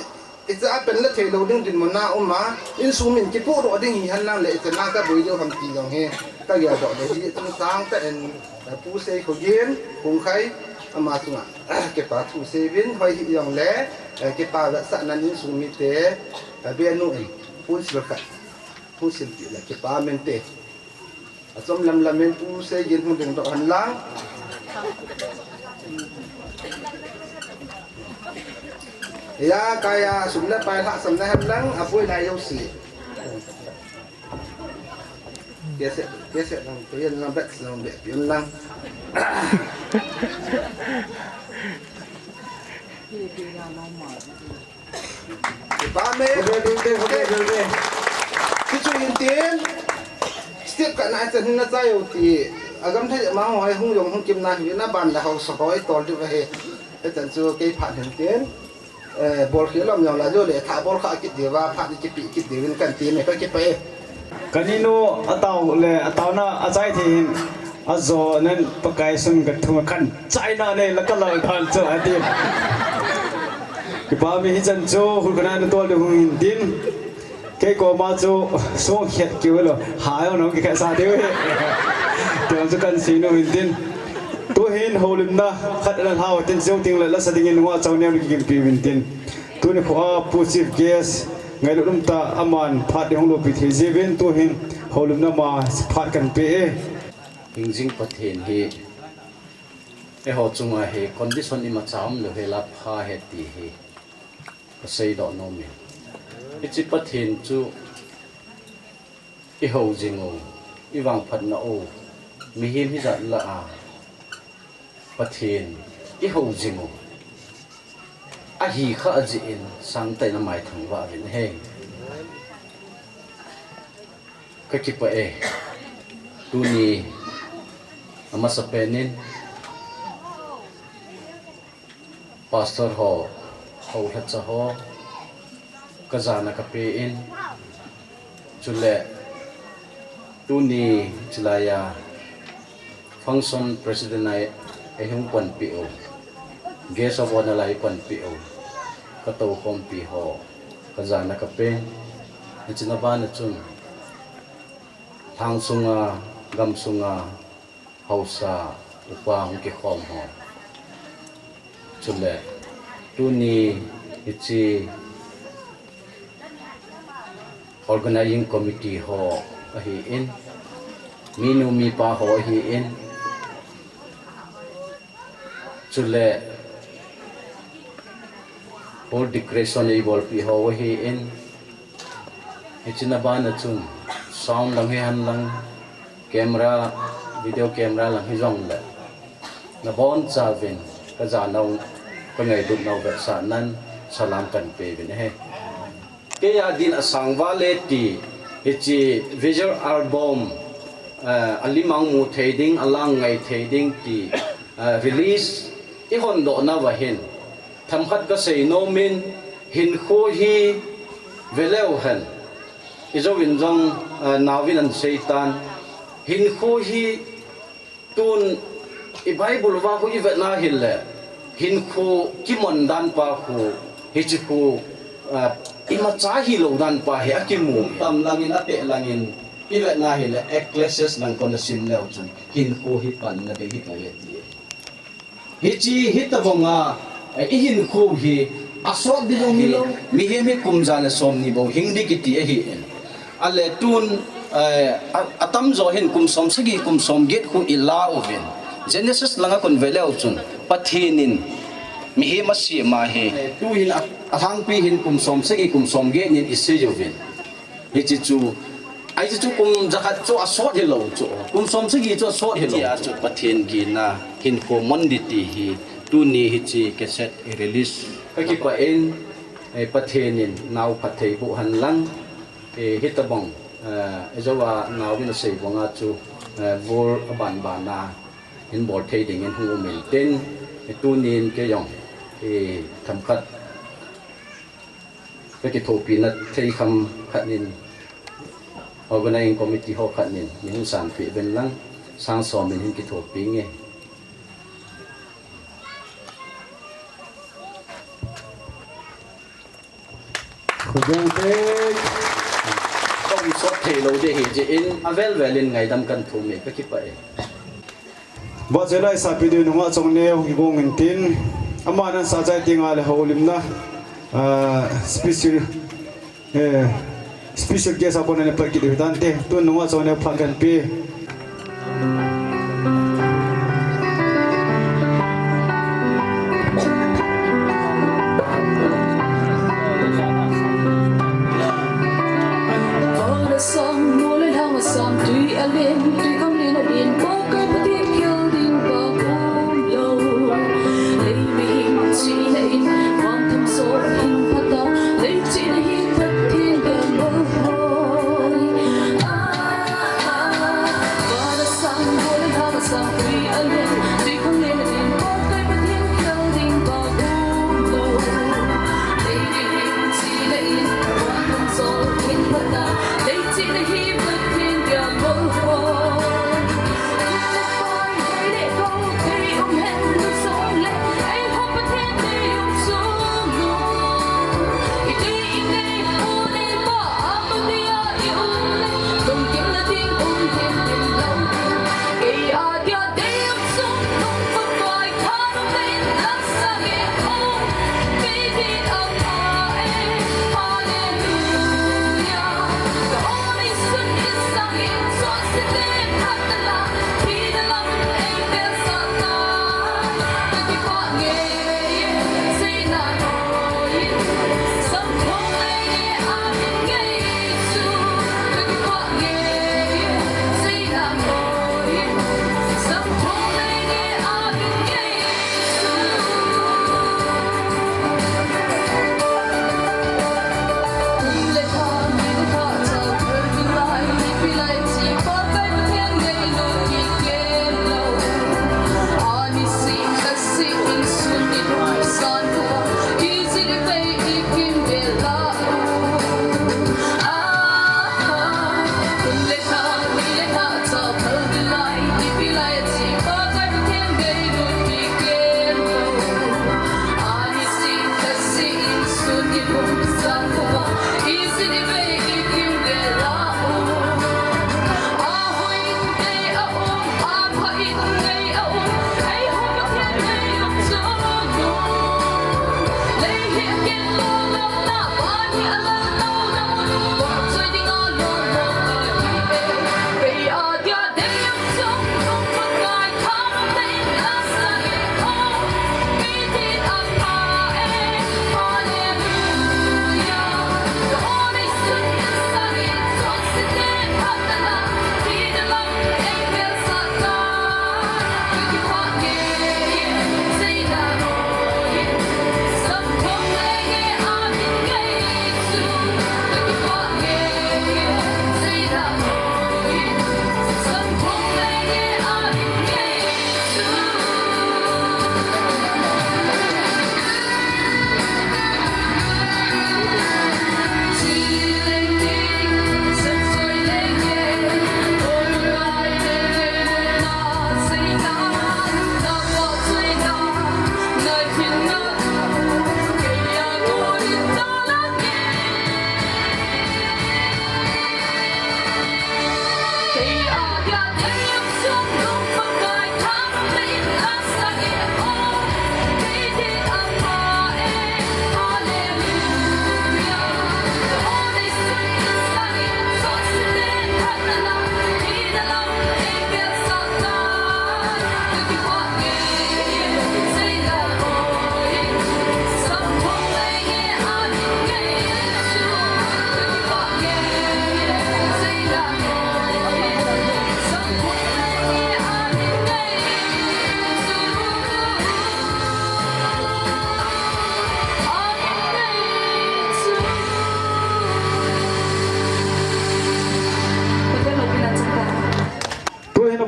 Hiche a pan la thei lou ding dinmun a um a, insung min kipohdoh ding hihen lang le, hiche na ka boi diu ham ti jong hi, ka geldoh le hi, chungchang tah in, eh, Pu Seikhogin Khongkhai, ama chunga, eh, kipa thu seiyuvin, hoi hi jong le, eh, kipa vetsahnan insung mite, eh, benu in, phone sil khat, phone sil pi le, kipa mente. Achom lam lam in Pu Seigin hung dingdoh hen lang. Iya, kaya sum le pai lhahsamna hen lang, aboi lai jouse. Kese, kese lang, kuya lang bet lang, bet pion lang. Kipa me. Khup beh ding te, khup beh ding te. Kichu hin tin. Step khat na chan hin na chai u ti. Agam thei ma ho hung jong hung kim na hi na ban la hausa ho tol diu ahi. Hichan chu kei phat hin tin. Eh, bol khel lom jong la jo le tha bol kha kit diu va phat ni kipe kit diu in kan ti me ka kipe. Kaninu atao le ataona achai thei hin ajo nen Pakai sun ka thum khan chaina ne la ka lal than chu ati. Kipa mi hichan chu hul kana na tol de hung hin tin. Kei koma chu song khet kiu lo. Ha yo no ki kha sa de. Ti chu kan sinu hin tin. Tuhin houlimna khat ana lhau tin, chuteng le lasa dingin nungah Chongneo na kigimpi uvin tin. Tuni khoa Pu Chief Guest ngailut umtah aman phat ding hung lopi thei jiuvin, tuhin houlimna ma phat kan pe e. Hingjing Pathen hi eiho chunga hi condition imacha umlou hela pha e ti hi kaseidoh nom e. Hiche Pathen chu ihou jing u, ivangphatna u, mihem hijat lah a Pathen ihou jing u ahi kha jeh in sangtah in amaithang vah uvin ahi. Kakipah e. Tuni amasapen in Pastor ho, houlhacha ho, kajana kapen, chule tuni chilaiya Function President a eihung panpi u, Guest of Honour a eipanpi u, katoukhompi ho, kajana kapen, hiche na bana chun, lhang sunga, gam sunga, haosa, upa hung kikhom ho. Chule, tuni hiche Organizing Committee ho ahin, minu mipa ho ahin, chule, hall decoration eibolpi ho ahin, hiche na bana chun, sound lang hihen lang, camera, video camera lang hijongle, nabonchauvin, kajanau, kangailutnau vetsahnan, salam kanpe uvin ahi. Keiya din asang vale ti, hiche visual album, eh, alim a mu thei ding, alang ngai thei ding ti, eh, release ihondoh nauva hin, themkhat kasei nomin, hinkho hi veleu hen, ijouvin jong, eh, naovin ahin seitan, hinkho hi tun i Bible uva khu ivet na hile, hinkho kimon dan pa khu, hiche khu, ah, imacha hilou dan pa hi akimu. Tam langin, ateh langin, ivet na hile, Ecclesiastes lang kon nasim leu chun, hinkho hi panna bei hipoi ati. Hiche hitobanga, eh, ihinkho hi, asot ding jong hilou. Mihem hi kum ja le somni bou hing ding kiti ahin. Ale tun, eh, a, atamjo hin kum somsagi, kum somget khu ilah uvin. Genesis langa kon veleu chun, Pathen in mihem asem ahi. Eh, tuhin a, alhangpi hin kum somsagi, kum somget nin isei uvin. Hiche chu, hiche chu kum jakhat chu asot hilou chu. Kum somsagi chu asot hilou. Hitia chu Pathen gina hinkho mon ding ti hi tuni hiche cassette i release. Kakipah in, eh, Pathen in nao phatthei boh hen lang, eh, hitobang, eh, ijouva naovin asei banga chu, eh, vol abanbana hin bol thei dingin hung um intin, eh, tunin kei jong, eh, themkhat kakithopina thei kham khat nin, Organizing Committee ho khat nin, nei hung sanpeh uvin lang, sang som in hin kithopi inge. Khudung te. Kom sot theilou ding ahi jeh in, avel vel in ngaidam kan thum e, kakipah e. Vahchoi la isapi ding nungah Chongneo kigong intin, aman asah chai tengle houlimna, ah, special, eh, special guest a kona ana pat kit ding hitante, tun nungah Chongneo phat kanpe.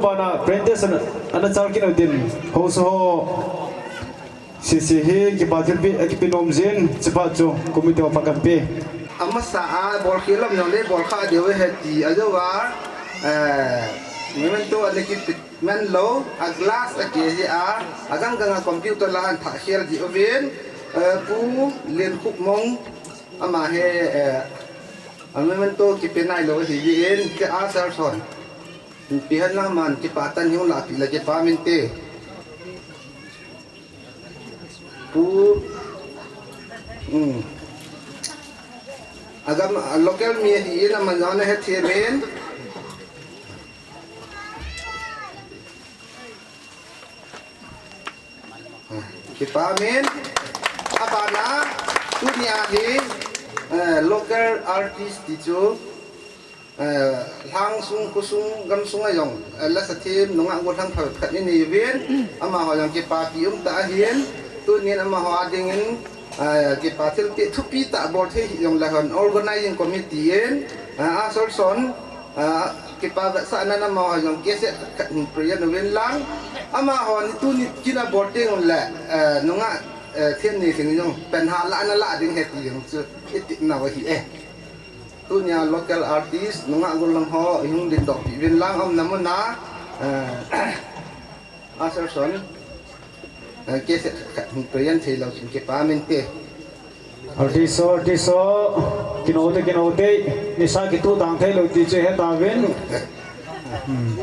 Bana presentation ana chal kit u tin, haosa ho sese hi kipa thilpeh akipe nom jin, chuphat chu committee ho phat kape. Amasa a bolkhel lam jong le bolkha diu ahi ti ajou a, eh, memento ana kipe man lou, a glass a keh jeh a, agang gang a computer la ahin thah khel ji uvin, eh, Pu Lenkhupmong ama hi, eh, a memento kipe nailou ahi jeh in, kei a Serson. Ipi hen lang man kipah tah in hung lahpeh le kipah mente. Pu, um, agam, a local mi ahin aman jong ana hethem in. Kipah in. Abana, tunia hi, eh, local artist ti chu, eh, lhangsung, khosung, gamsung a jong, eh, lasa them, nungah gollhang phabep khat inei uvin, amaho jong kipapi umtah ahin, tunin amaho a dingin, eh, kipa thilpeh thupi tah bol thei hijongle hon, organizing committee in, eh, a Serson, ah, kipa vetsahnan amaho jong cassette khat hin present uvin lang. Amaho ni tuni kin a bol teng uleh, ah, nungah, eh, them ni sing jong pen ha la na la ding ahi ti jong chu i tepna u ahi e. Tunia local artist, nungah gollhang ho, ihung dingdoh peh uvin lang, aumna mun a, eh, a Serson, eh, cassette khat hin present thei lou chun kipah mente. Artist ho, artist ho, kinoh te, kinoh te, nisa kituh tang thei lou ti chu hetauvin. Hmm.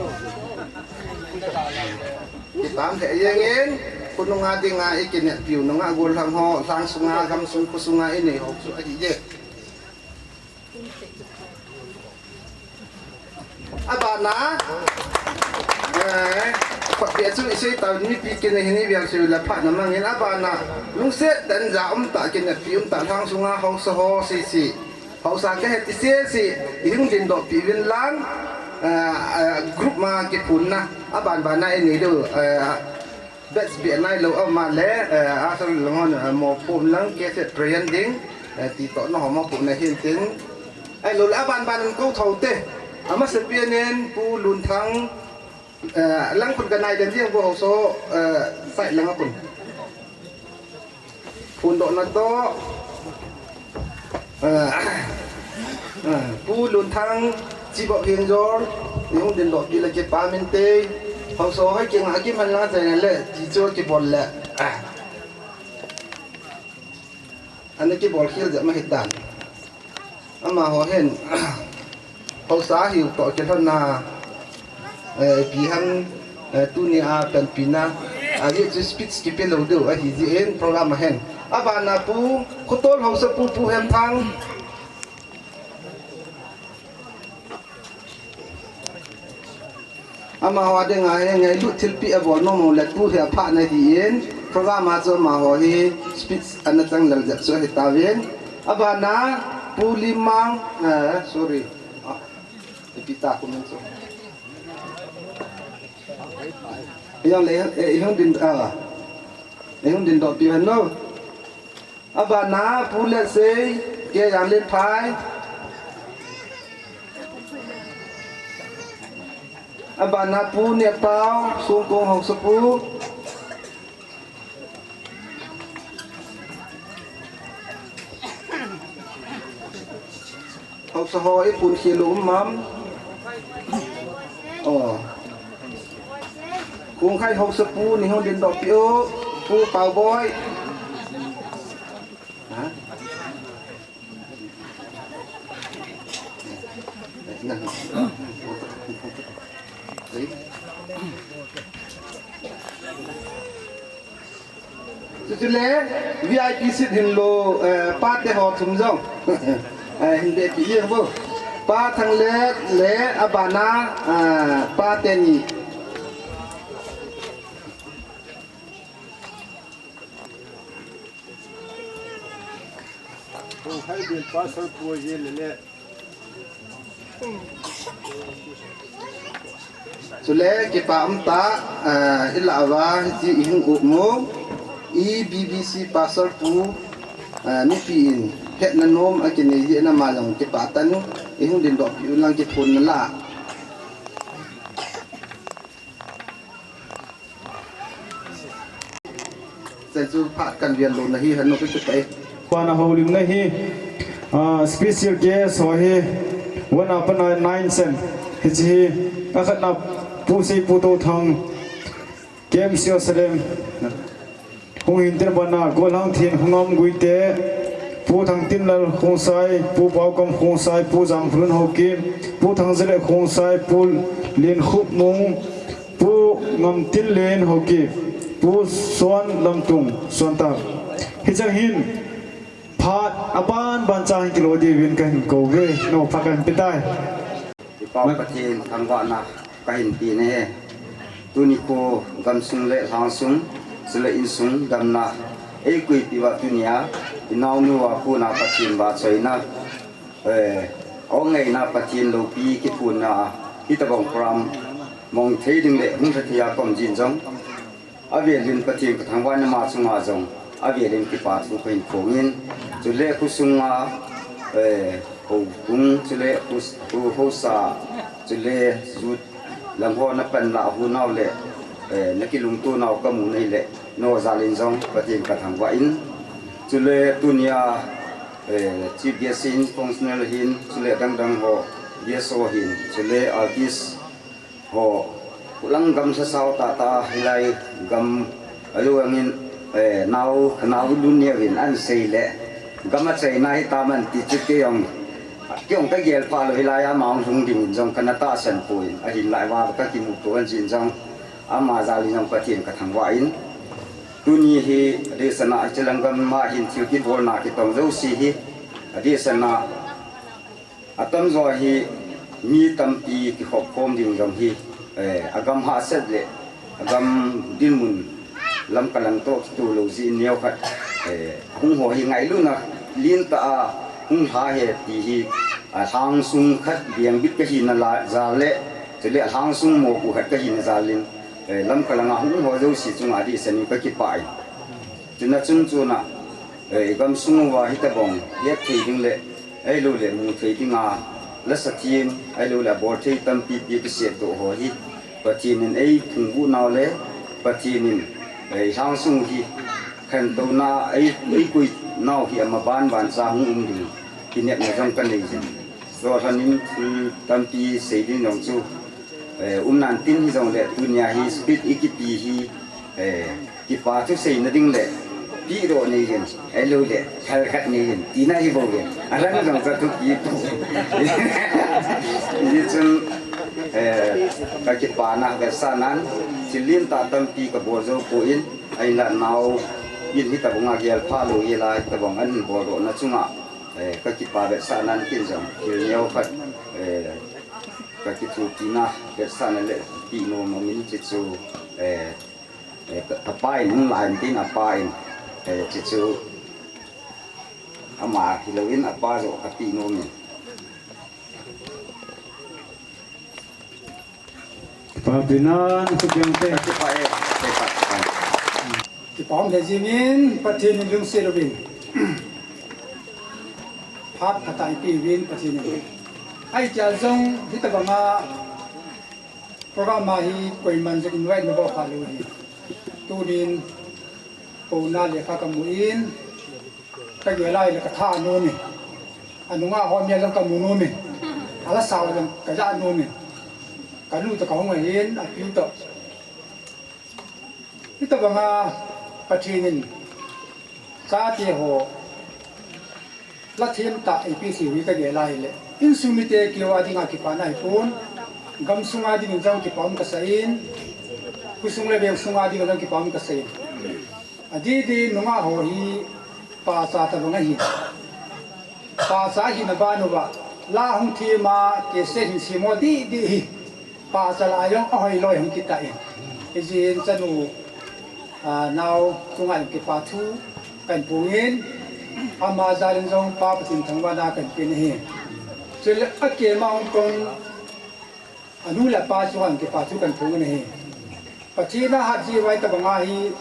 Kipah thei jeng in, khonung a dinga i kineppiu nungah gollhang ho, lhangsung a, gamsung, khosung a inei ho chu ahi e. Abana, eh, phat beh chu i sei tauvin mipi kin ahin i vial sei le phat na mangin abana, lungset tah in ja umtah, kineppi umtah, lhangsung a haosa ho sese. Haosa kahi ti sese, ihung dingdoh peh uvin lang, eh, eh, group ma kiphonna, aban bana inei diu, eh, Batch beh nailou aum le, eh, a Serson lang hon, eh, mopohna lang cassette present ding, eh, ti toh naho mopohna hin tin. Ahilou le aban ban in kou thou te. Amasapen in Pu Lunthang, eh, lang khun kanai den ding bou haosa, eh, side lang a khun. Phondohna toh. Ah, ah, Pu Lunthang, Chibok Hengjol, ihung dingdoh peh le kipah mente, haosa ho kiang a kiman lang chai le, ti chu kibol le. Ah. Ana kibol khel jep ma hitan. Amaho hin, haosa hiu toh kilhonna, eh, ipi ham, eh, tunia panpina, ajeh chu speech kipe lou diu ahi jeh in program a hin. Abana Pu, khotol haosa Pu, Pu Hemthang. Amaho dinga hi ngailut thilpeh abol nom u le tu hi aphatna ahin, program a chu amaho hi speech ana chang lel jep chu ahi tauvin. Abana Pu Limang, eh, sorry. Ah, ipi ta comment chu. Ijong le, eh, ihung din, ah, ihung dingdoh peh hen lou. Abana Pu Letsei, K. Janglianphai. Abana Pu Nehpao, Songkong haosapu. Haosa ho i phon khel u um am? Oh. Kongkhai haosapu nei hung dingdoh peh u, Pu Paoboi. Ha? Chuchu le V I P seat hin lo, eh, pate ho thum jong. Eh, hin dehpeh jeng vo. Pa Thanglet le abana, ah, pate ni. Kongkhai bel pastor pu jeng le. Chule kipa um tah, ah, i lah uva hiche i hung um u, i B B C pastor pu, ah, mipi in hetna nom akinei jeh in ama jong kipah tah in i hung dingdoh peh u lang kiphonna lah. Kan chu phat kan rian lo na hi han no ka chu pai. Pana houlimna hi, ah, special guest ho hi, one upon nine chan. Hichi hi, akhatna Pu Sei Pu To Thang, K M C Jerusalem. Hung hin tin bana, Golhang Thin, Hungam Guite, Pu Thang Tin Lal Khongsai, Pu Pau Kam Khongsai, Pu Jang Phulun Hokim, Pu Thang Zale Khongsai, Pu Lin Khup Mung, Pu Ngam Tin Len Hokim, Pu Suan Lam Tung, Suan Ta. Hichang hin, phat aban ban cha hin kilo diuvin kahin kou ve, no phat kahin pe tai. I Pau Pathen thangvahna kahin pe nahi. Tuni kho gamsung le lhangsung, chule insung damna, ei koipi uva tunia, i naonu a kona Pathen vahchoina, eh, awngaina Pathen loupi kiphonna, hitobang program mong thei ding le hung lha thei a ka um jin jong, avelin Pathen ka thangvah in ama chunga jong, avelin kipa thu kahin phong in, chule khosunga, eh, houbung, chule khos-, kho haosa, chule youth lam ho na panlah u nau le, eh, na kilungto nau ka mu nahi le, no jal in jong Pathen ka thangvah in, chule tunia, eh, chief guest in, functional hin, chule dang dang ho, guest ho hin, chule artist ho, khulang gam sasao tah tah, hilai gam, alu angin, eh, nau, nau lun neo in ahin sei le, gam achaina hi taman ti chu kei jong, kei jong ka gel pha lou, hilai a ama hung lhung ding in jong kana tahsan poi, ahin lai va ka kimuto an jin jong, ama jal in jong Pathen ka thangvah in, tuni hi, adehset a, hiche lang gam a hin thil kibolna kitong jouse hi, adehset a, atamjo hi mi tampi kikhop khom ding jong hi, eh, agam hahsat le agam dinmun lamkai lang toh kitoh lou jeh in neokhat, eh, hung ho hi ngailutna lentah a hung lha e ti hi, alhangsung khat vengbit kahi na jal le, chule alhangsung mopo khat kahi na jal in, eh, lamkai lang a hung ho jouse chunga adehset in ka kipah e. Chuna chun chuna, eh, i gamsung uva hitobang het thei ding le, ahilou le mu thei dinga, lasa thim, ahilou le abol thei tampi pi kisep doh ho hi, Pathen in ei phungvuh nau le, Pathen in, eh, i lhangsung hi khantouna ei, ei koi nau hi ama ban ban cha hung um ding kinepna jong ka nei jin. Chuleh hin thil tampi sei ding jong chu, eh, um nan tin hijongle tunia hi speed i kipe hi, eh, kipa thu seina ding le, pehdoh nei jin, ahilou le, thal khat nei jin, tina hi bou ve. Alang jong chu thupi pou. Hijeh chun, eh, ka kipana, ka sahnan, thil lentah tampi ka bol jou poi, ahinla nao in hitobanga gel pha lou hila, hitobang ahin boldohna chunga, eh, ka kipa vetsahnan tin jong, thil neokhat, eh, ka kithopina vetsahna le peh nom amin, chuchu, eh, eh, ka, ka pa in hung la in tin apa in, eh, chuchu ama hilou in apa joh ka peh nom in. Kipa pi nan, ka peng te. Kipa e, kipa, kipa. Kipa um le jingin, Pathen in lungset uvin. Phat phatah eipeh uvin Pathen in. Ahi tia jong, hitobanga program a hi koiman jong invite na bol kha lou hi. Tunin, kona lekha kamu in, ka gel a ahile ka tha nom in. Anunga ho mi a jong kamu nom in. Ala sao jong ka ja nom in. Ka nu toh kahung ahin, api toh. Hitobanga Pathen in chate ho la themtah eipeh thei u hi ka gel a ahile, insung mite keiho a dinga kipana ahipon, gamsunga dingin jong kipa um kasa in, khosung le veng sunga dinga jong kipa um kasa in. Adih dih nungah ho hi pacha tobang ahi. Pacha ahina ban uva, la hung them a, cassette hin sem ho dih dih hi. Pacha lah a jong ahoi loi hung kitah in. Hijeh in chanu, ah, nao chunga jong kipa thu kahin phong in, ama jal in jong Pa Pathen thangvahna kahin pe nahi. Chule akema hung kon anu le apa chunga jong kipa thu kahin phong nahi. Pathen a hat jeh uva hitobanga hi,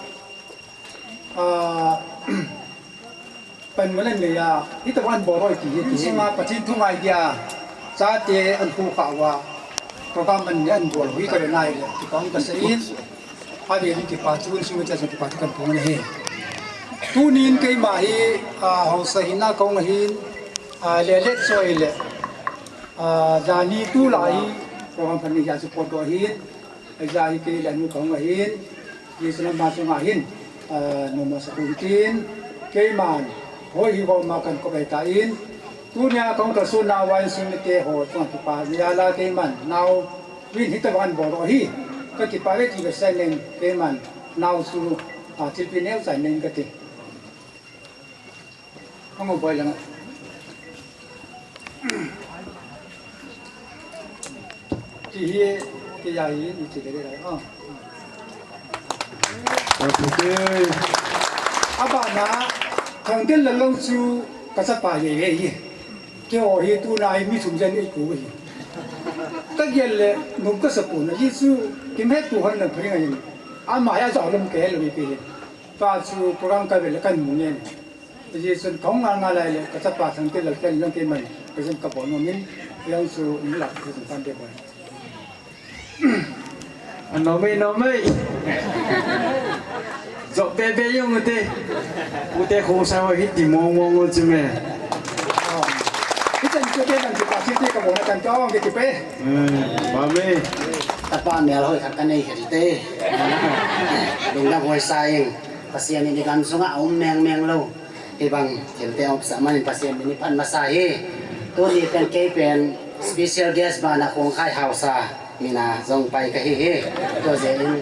ah, panmun anei a, hitobang ahin bol loi ti hi, ti hi ma Pathen thu ngai dia, chate ahin kou kha uva, program ahin, ahin bol u hi ka ve nai le, kipa um kasa in, avel in kipa thu, insung mite chunga kipa thu kahin phong nahi. Tunin keima hi, ah, haosa hina kahung ahin, ah, le le choi le, ah, jani tulai hi, program pani ja chu potdoh ahin, ja hi kei le nu kahung ahin, Jesu nama chunga hin, ah, noma sa hu tin, keiman, hoi hi goma kan kop ahitan, tunia kahung kalsonna uva insung mite ho chunga kipa, niala keiman, nau, Min hita van bol hi, ka kipah ve ti ve sa nen, keiman, nau chu, a, thilpeh neo sa nen kati. Ka mo boi lang. Ti hi, ti ya hi, ni ti le le, a. Abana, Thangtenlal lou chu ka chapa ye ye hi. Keiho hi tuna hi mi thum jen eikou hi. Ka gel le, nom kasa pon, ajeh chu, kihetto hon lang pharing ahin. Ama hi ajao lom kei lou hi kei hi. Tua chu program ka vel le kan mu ngen. Ajeh chun kahung ngal ngal lai le, ka chapa Thangtenlal ken lang keiman, present ka bol nom in, yang chu, ni la, present kan de bol. Anom e, nom e. Jop bebe jong ute. Ute khosah ho hiti mong mong u chu me. Hitan chu te kan chu pa siti ka bona kan chu ong ke ti pe. Hmm, mami. Tapa mel hoi khat ka nei khe te. Lungdam hoi sa ing. Pasian in i gam sunga um meng meng lou. Hibang thil te um sa manin Pasian min i phat masa hi. Tuni pen kei pen special guest bana Khongkhai Haosa mina jong pai kahi hi. Tua jeh in,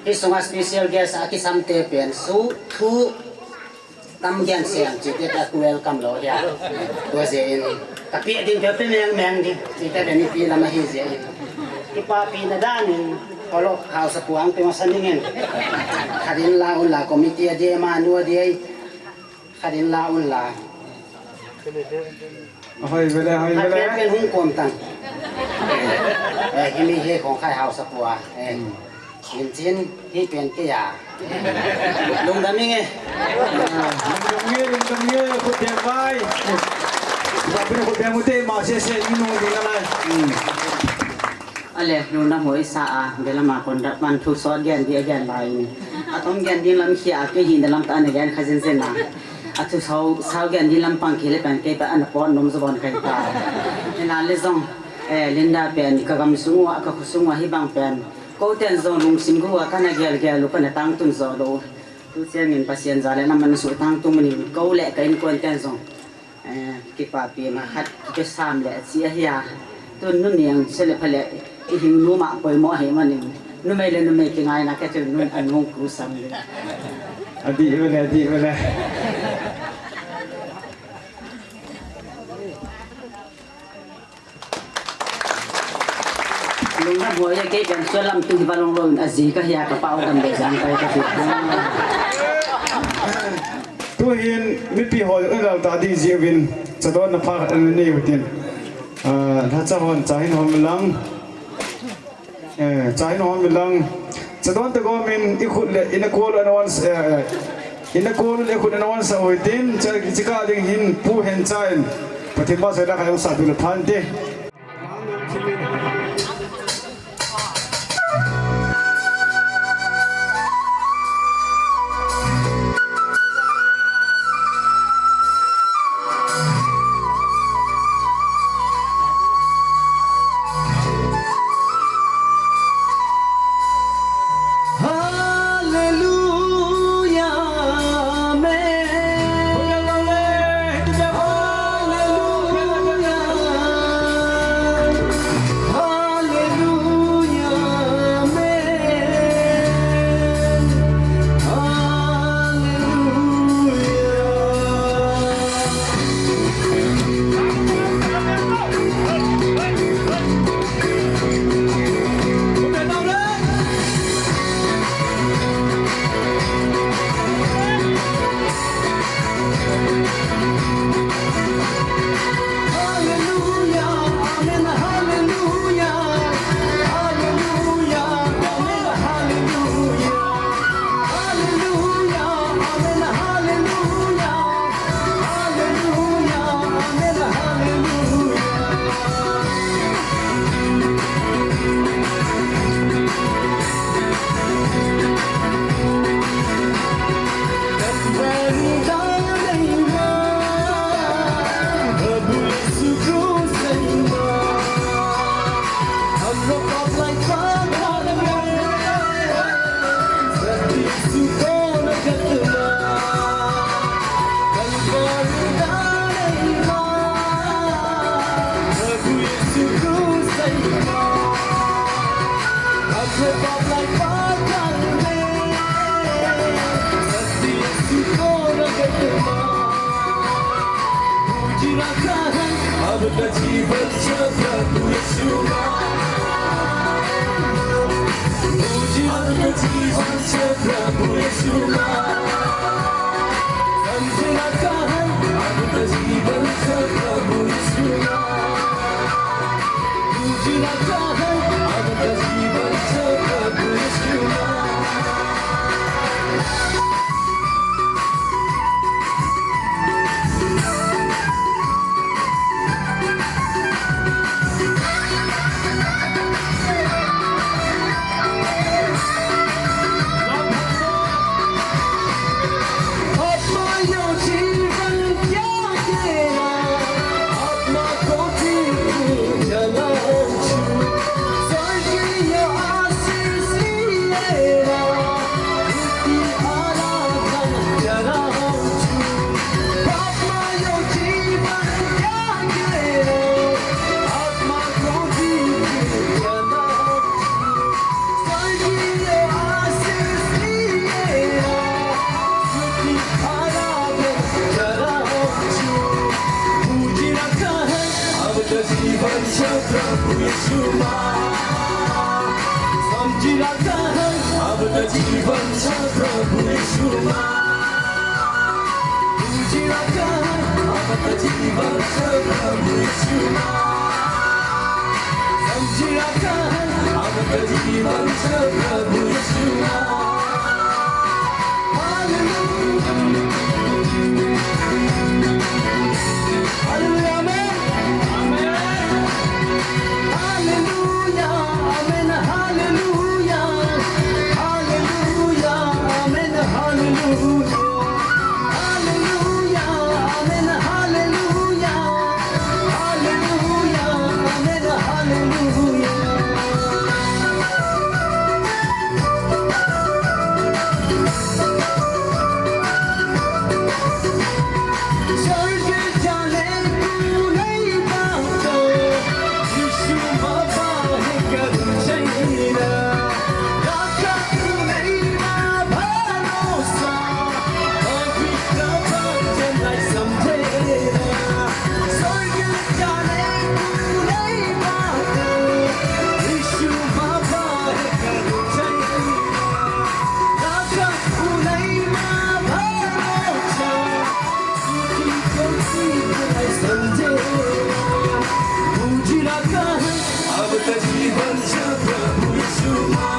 hi sunga special guest a kisam te pen su thu tam gen sem chi te ka welcome lou hi a. Tua jeh in, ka pe ding pe pe meng meng ding. Chi te pen i pe lam ahi jeh in. Kipapina dan in, Kholo Haosa pu ang pe masa ning in. Khat in la un la committee a dia ma nu a dia. Khat in la un la. Hoi vele, hoi vele. Pen pen hung kom tan. Eh, himi hi Khongkhai Haosa pu a. Eh. Min chin hi pen kei a. Lungdam inge. Lungdam inge, lungdam inge, khut beng vai. Ba pen khut beng u te ma se se ni no ni na lai. Ale, lungdam hoi sa a, belam a kon dap man thu sot gen dia gen lai. Atom gen ding lam khia, kei hin da lam ta na gen kha jen jen na. A thu sau, sau gen ding lam pang kile pen kei pa ana pot nom jo bon kai ta. Ina le jong, eh, Linda pen, ka gam sung uva, ka khu sung uva hi bang pen. Ko ten jong lungsim gu uva, kana gel gel u, kana tangtun jo lou. Tu chen min Pasian ja le na man su tangtun min ko le ka inkuan ten jong. Eh, kipapina khat, kipasam le, chi ahi a. Tun nu niang, se le pha le, i hing nu ma poimo ahi manin. Numei le numei kingaina kei chu nun a nung ku sam le. Adih vele, adih vele. Lungdam hoi e, kei pen sualam tu hi va long lou in aji kahi a ka pao dam le jang kai ka ti. Tu hin mipi ho i lal ta ding jeh uvin, chadonna pha khat ana nei u tin. Ah, lhacha hon, cha hin hon lang. Eh, cha hin hon lang. Chadon te gomin i khut le, i na kol ana wan, eh, i na kol le khut ana wan sa u tin, cha, chi ka ding hin Pu Hencha in. Pathen ba sa la ka jong sa tu le phan te. Hallelujah, amen. Hallelujah. जीवन छ प्रभु यीशुमा। समझ रखा है अब तो जीवन छ प्रभु यीशुमा। समझ रखा है अब तो जीवन छ प्रभु यीशुमा। अब तो जीवन छ प्रभु यीशुमा। समझ रखा है अब तो जीवन छ प्रभु यीशुमा। समझ रखा है अब तो जीवन छ प्रभु यीशुमा। समझ रखा है अब तो जीवन छ प्रभु यीशुमा। Hallelujah. Hallelujah. Amen. Amen. Hallelujah. Amen. Hallelujah. Hallelujah. Amen. Hallelujah. Hallelujah. Amen. Hallelujah. Hallelujah. Amen. Hallelujah. अब तो जीवन छ प्रभु यीशुमा।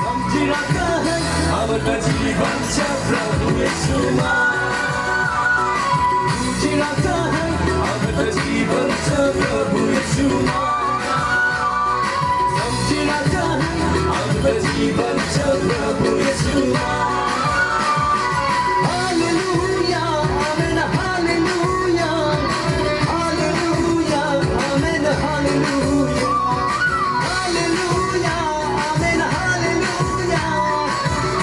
समझ रखा है अब तो जीवन छ प्रभु यीशुमा। समझ रखा है अब तो जीवन छ प्रभु यीशुमा। समझ रखा है अब तो जीवन छ प्रभु यीशुमा। Hallelujah, amen, hallelujah. Hallelujah, amen, hallelujah. Hallelujah, amen, hallelujah.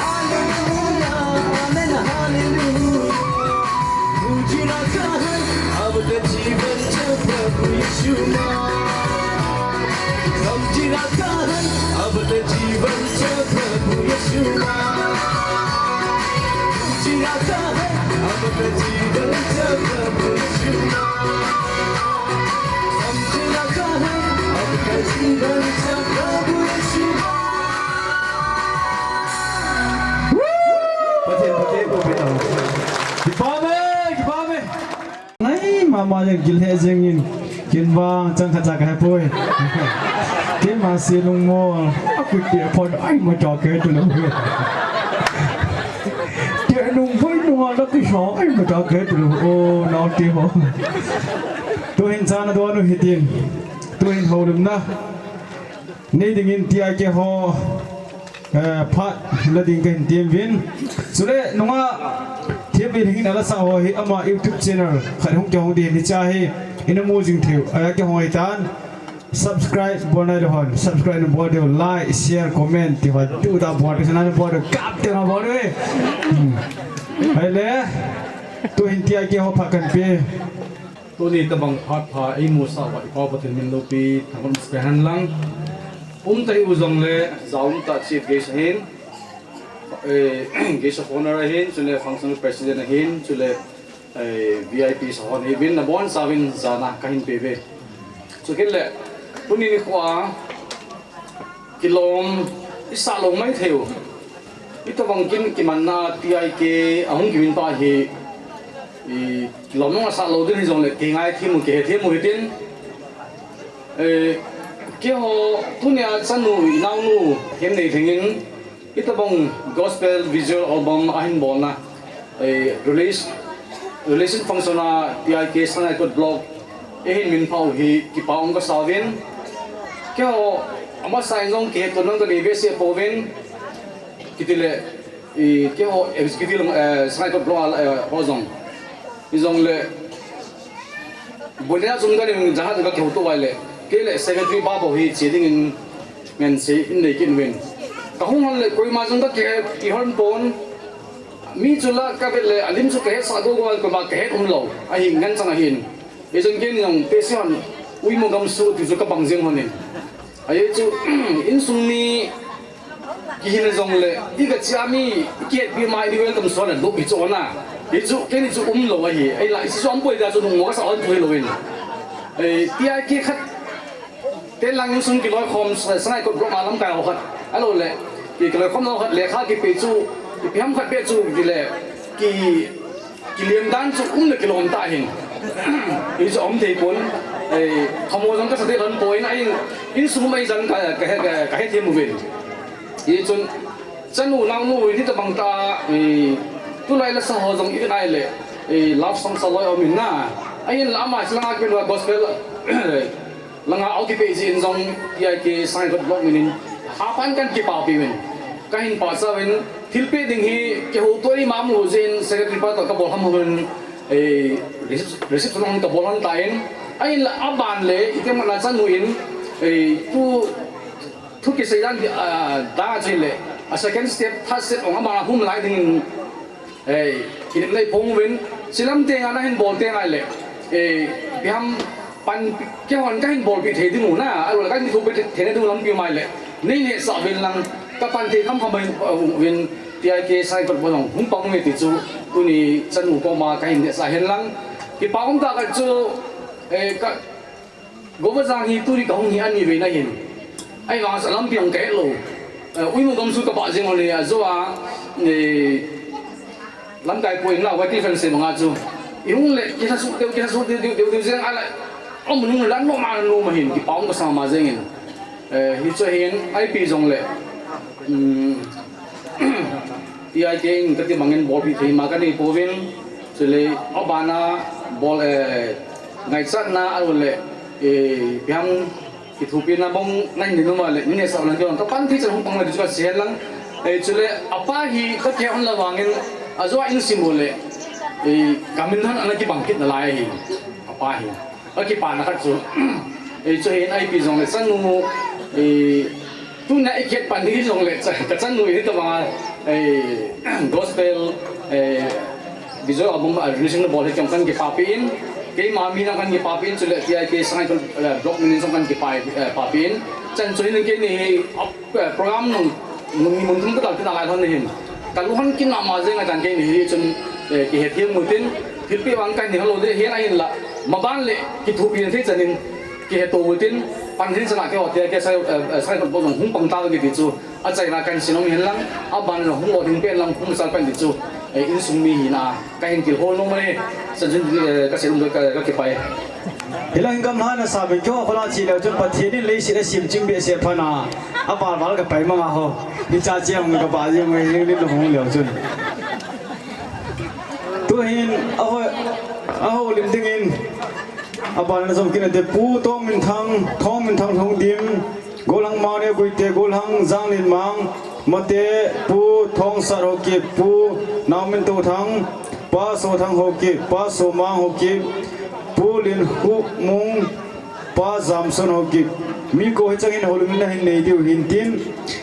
Hallelujah, amen, hallelujah. समझ रखा है अब तो जीवन छ प्रभु यीशुमा। समझ रखा है अब तो जीवन छ प्रभु यीशुमा। समझ रखा है अब तो जीवन छ प्रभु यीशुमा। समझ रखा है अब तो जीवन छ प्रभु यीशुमा। Pathen, Pathen, Pathen. Kipah e, kipah e. Ngai mama jeng, gilheh jengin. Ken vang chang khat cha kahepoi. Keima se lungmol. Akui peh phot ai ma cha ke tu lo. Te nung voi nung a la ki sa ai ma cha ke tu lo. O, nao te ho. Tuhin chana donu hitin. Tuhin houlimna nei dingin tia keiho, eh, phat la ding kahin tem uvin. Chule nunga Thipi Lhingin ala sa ho hi ama YouTube channel khat hung kihong ding hiche hi ina mu jing theiu. Aya kihong hitan. Subscribe bol nailou hon subscribe nabol diu, like, share, comment ti ho diu da bol diu, sana bol diu, kap ti ho bol diu. Hmm. Ahile tuhin tia keiho phat kahin pe. Tuni tabang phat pha eimusah uva i Pau Pathen min loupi thangvah um sah hen lang. Umtah u jongle, ja umtah Chief Guest ahin, eh, Guest of Honor ahin, chule Functional President ahin, chule, eh, V I P sahon ahiuvin, nabonchauvin jana kahin pe uve. Chukit le, tuni nikho a, kilom, Isah lou maithei u. Itobang kin kimanna T I K ahung kimin pa hi, i, lomlong asah lou ding hijongle, kingaithem u, kihethem u hitin. Eh, keiho tunia chanu, inaonu, Hemneilhing in, itobang gospel visual album ahin bolna, eh, release, release function a T I K Sangaikot Block eihin minphah u hi kipa um kasa uvin. Keiho, amasa in jong kihetto nang kanei behseh pouvin. Kitile, i, keiho executive, eh, Sangaikot Block a, eh, ho jong. Hijongle, boina chun kaning jahaz in kakihouto uva ahile, kei le secretary pa bou hi che dingin ngansei in nei kit uvin. Kahung hon le koima jong kakihe hon pon. Mi chu la kavet le alim chu kahetsah gogo a, koima kahet umlou. Ahi ngen chang ahin. Hijeh chun keini jong Teshi hon, Uimo Gamsu ti chu kabang jeng hon in. Ajeh chu, insung mi kihina jongle, i kachia mi, i kihetpi ma, i welcome son a dop hi chu na. Hichu, keini chu umlou ahi. Ahinla, hichu umpoi tia chu nungmo kasah hon thu hilou in. Eh, T I K khat, te lang insung kiloikhom, Sangaikot Block a lamkai ho khat. Ahilou le, ki, kiloikhom ho khat, lekha kipe chu, ipi ham khat beh chu, tile, ki, Kiliam dan chu um le kilom tah hin. Hichu um thei pon, eh, thamo jong kasa deh lhon poi in, ahin, insung um ahi jeh in ka, ka, ka, kahethem uvin. Hichun, chanu naonu in hitobang tah, eh, tulai lasa ho jong i vet le, eh, love song sa loi um in na. Ahinla ama chu langa kipe lou gospel, langa ahi kipe jeh in jong T I K Sangaikot Block min in hapan kahin kipapi uvin. Kahin pachat uvin, thilpeh ding hi kihouto ima um lou jeh in secretary pa toh kabol ham uvin, eh, receipt, receipt sung kabol hon tan. Ahinla aban le, itiham na chanu in, eh, tu, thu kisei dan, ah, dan chu le, a second step, third step, ong ama hung lai ding in, Ei, kinepna iphong uvin, chilam tenga nahin bol teng ahile, ei, ipi ham pan, keihon kahin bolpeh thei ding u na, ahilou le kahin kithopi thei, theina ding u lampi um ahile, nei nehsah uvin lang, kapan thei khamkham uvin, T I K Sangaikot Block hung pang uve ti chu, tuni chanu koma kahin nehsah hen lang, kipa um tah khat chu, ei, ka, Govajang hi tuni kahung hi ani veina hin. Ahivang sa lampi jong kahet lou. Eh, Uimo Gamsu kapah jeng lou le ajo a, eh, lamkai poi in la, Wycliffe and Sembanga chu. Ihung le, kilhasoh deu, kilhasoh deu, deu, deu, deu jeng ahile. Aum nung le, anom a, anom a hin, kipa um kasa mama jeng in. Eh, hichu hin, ipi jongle. Hmm. T I K in kati bangin bolpeh thei ma kanei pouvin, chule abana bol, eh, ngaichatna ahilou le, eh, ipi ham kithopina bang nahin nei nom a le, nei nehsah u lang kei kapan thei chan hung pang le ti chu kasei hen lang, eh, chule apa hi kakihet hon lou vangin ajo a in sim u le, eh, kamin hon ana kibang kit nalai ahi, apa hi. Akipana khat chu, eh, chu hin ipi jongle chanu, eh, tuna ikihet pan hi jongle cha, ka chanu hi tobanga, eh, gospel, eh, visual album, ah, releasing na bol hi jong kahin kipapi in, keima min jong kahin kipapi in, chule T I K Sangaikot, eh, Block min in jong kahin kipa, eh, papi in, chan chu hin keini hi, eh, program nung, mun, mun thum katal tina lai lhon hin. Kalung hon kit mama jeng a tan keini hi chun, eh, kihethem u tin, thilpeh vang kahin nei lou ding, hin ahinla, maban le, kithopina thei chan in, kihetto u tin, pan hin chan a keiho T I K Sai, eh, eh, Sangaikot Block jong hung pang tauve kiti chu, achaina kahin sei nom hen lang, aban le hung lou ding pen lang, hung chal pen ti chu, eh, insung mi hina, kahin kihol nom e, chan chun, eh, kasei nom ka, kakipah e. Hilang gam hana sa ben keiho khola che leu chun Pathen in leiset asem ching behseh phat na, aval val kapai manga ho. Hicha che hung kapa jeng hung lim hung leu chun. Tuhin, aho, ahoulim dingin, abana jong kin ate Pu Thongminthang, Thongminthang Lhungdim, Golhang Mane Guite, Golhang Janglinmang, Mate, Pu Thongsat Haokip, Pu Naomintothang, Pa Sothang Haokip, Pa Somang Haokip, Pu Linhumung, Pa Jamson Haokip. Mi ko hichang hin houlim na hin nei diu hin tin.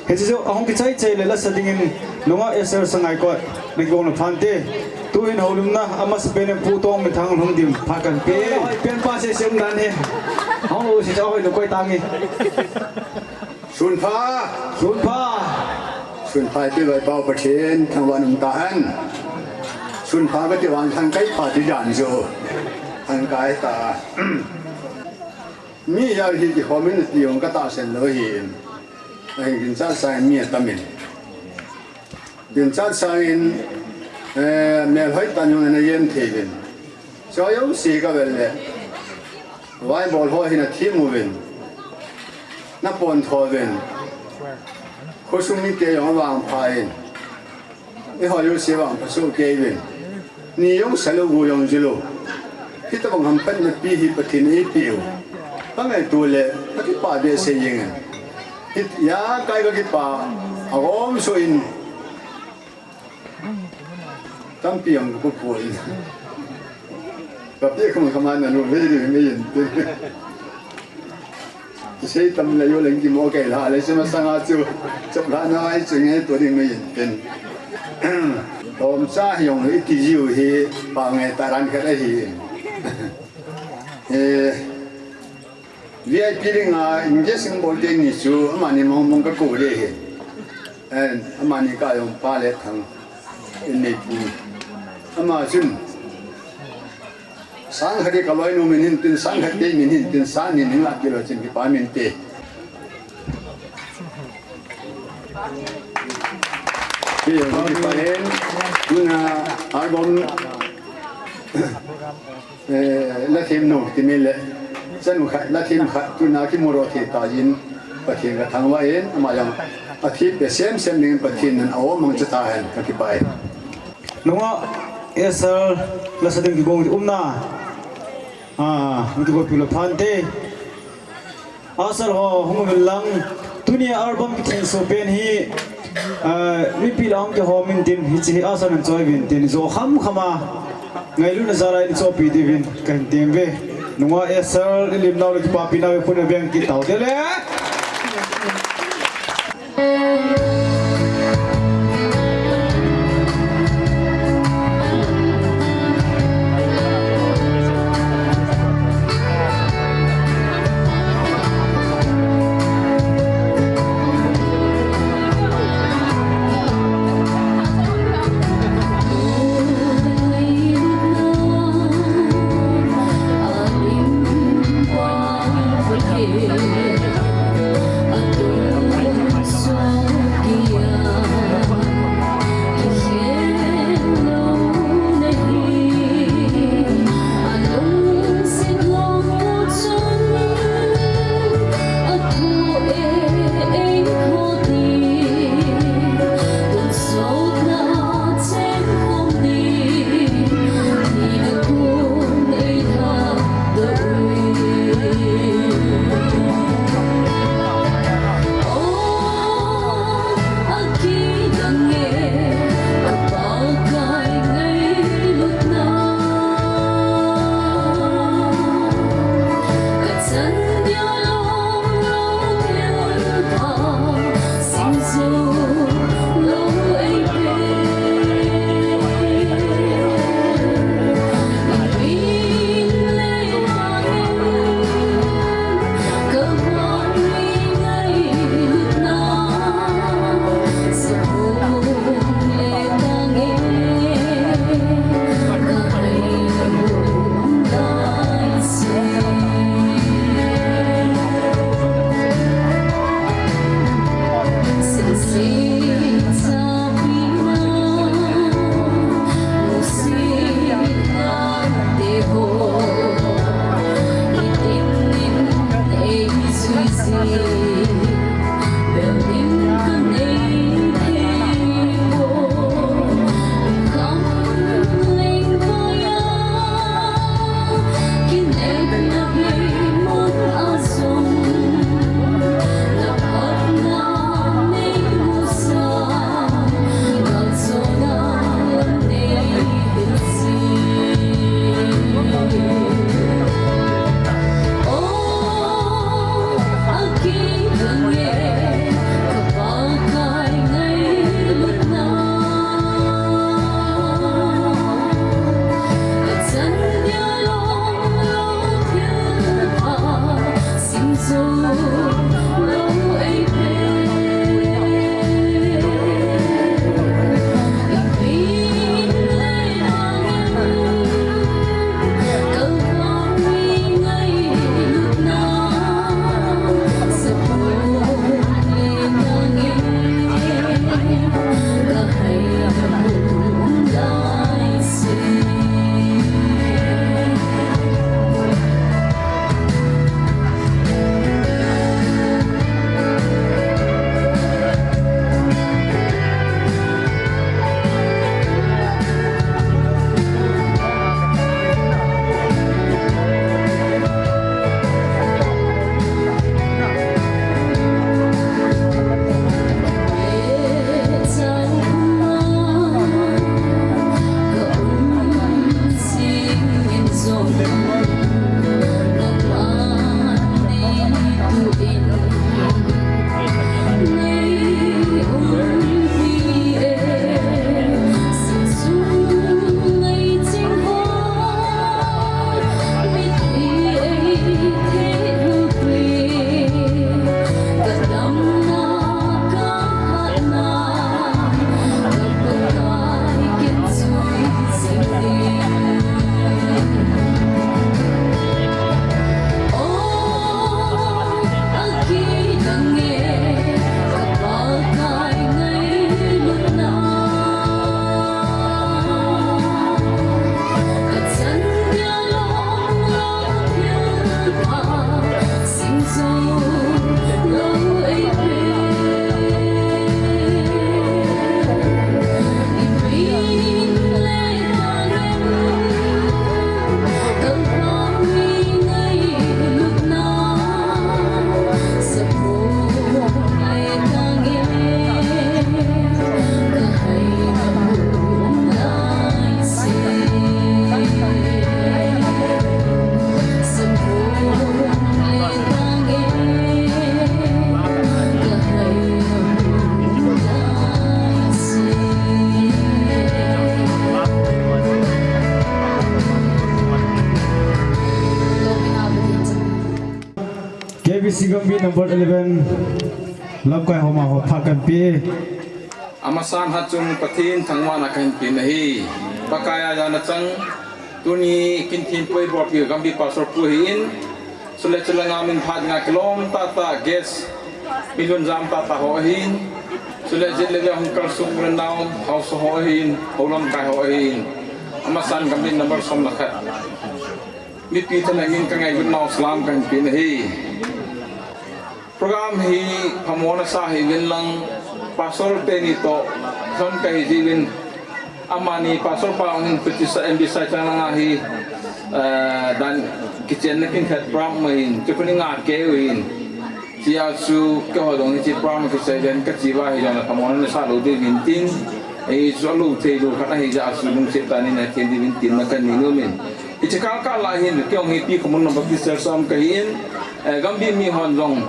Hiche chu ahung kichai chai le lasa dingin nunga Esther Sangaikot. Nangho na phante. Tuhin houlimna amasapen in Pu Thongminthang Lhungdim phat kahin pe. Pen pa sese um dan hi. Hung lou sese hoi lou koi tangi. Sunpha. Sunpha. Sunpha ipi vai pau Pathen thangvah in um tahen. Sunpha kati vang lhangkai pha ti dan chu. Lhangkai ta. Mi jal hi kihoulim in ti jong katahsan lou hi. Ahin ginchat sangin mi atamin. Ginchat sangin, eh, melhoi tah in jong ana jem thei uvin. Choi jouse kavel le. Vaibol ho hin athem uvin. Ana pontho uvin. Khosung mite jong avangpha in. Eiho jouse vangpha soh kei uvin. Ni jong sa lou, go jong ji lou. Hitobang hamphatna pi hi Pathen in eipeh u. Kangaito le, kakipah behseh jeng in. Hijeh a kakipah, agom soh in. Tampi jong kapu poi. Kapi khum khaman nanu vei ding mei in tin. Kisei tam le jo leng kimo kei la le, sima sanga chu, chop la na ai chu nge to ding mei in tin. Tomcha hi jong iti jiu hi, pa nge taran khat ahi. Eh, V I P dinga engage in bol te ni chu, amani mong mong kakou ding ahi. And amani kah jong Pa le Thang in neipu. Ama chun, sang khat hi kaloinu min hin tin, sang khat kei min hin tin, sang ni ning la kilo chin kipa min te. Kei jong kipa in, tuna album, eh, la them nom ti mi le, chanu khat, la them khat, tuna kimu lou thei ta jin, Pathen kathangvah in, ama jong athem pe sem sem ding Pathen in aum mangcha tahen, kakipah e. Nungah, eh, sir, la sa ding kigong um na. Ah, mi kigong pi la phan te. Asal ho, hung uvin lang. Tuni album kithenso pen hi, ah, mipi la hung kihom in tin, hiche hi asal in choi uvin tin, jo kham kham a. Ngailutna jal a in choipi diuvin, kahin tem uve. Nungah Esther, i lim nau le kipapi nau, i puna beng kit tau te le. Number eleven, lamkai homa ho phat kahin pe. Amasan hachun Pathen thangvahna kahin pe ahi. Pakai a jana chang, tuni kin thin poi bol pi Gambi Pastor pu ahin. Chule chule nga min phat nga kilom tata guest, million jam tata ho ahin. Chule jet le hung kalsung le nau, house ho ahin, holam kai ho ahin. Amasan Gambi number som le khat. Mipi thalheng in ka ngailut nau salam kahin pe ahi. Program hi phamona sa hiuvin lang, Pastor teni toh, son kahi jiuvin, amani Pastor pa ungin putisa M B Sai chang langa hi, eh, dan kichenna kin khat program mahin, chukuni nga keu hin. Chia chu keiho jong hiche program kisei den kachi uva hijongle phamona nasa lou diu hin tin, hichu alou thei lou khat ahi jeh a chu lungset tah in athem diu hin tin na kahin nei nom in. Hiche kal kal a hin, kei jong hi P. Khomunnom Baptist Church a um kahin, eh, Gambi mihon jong,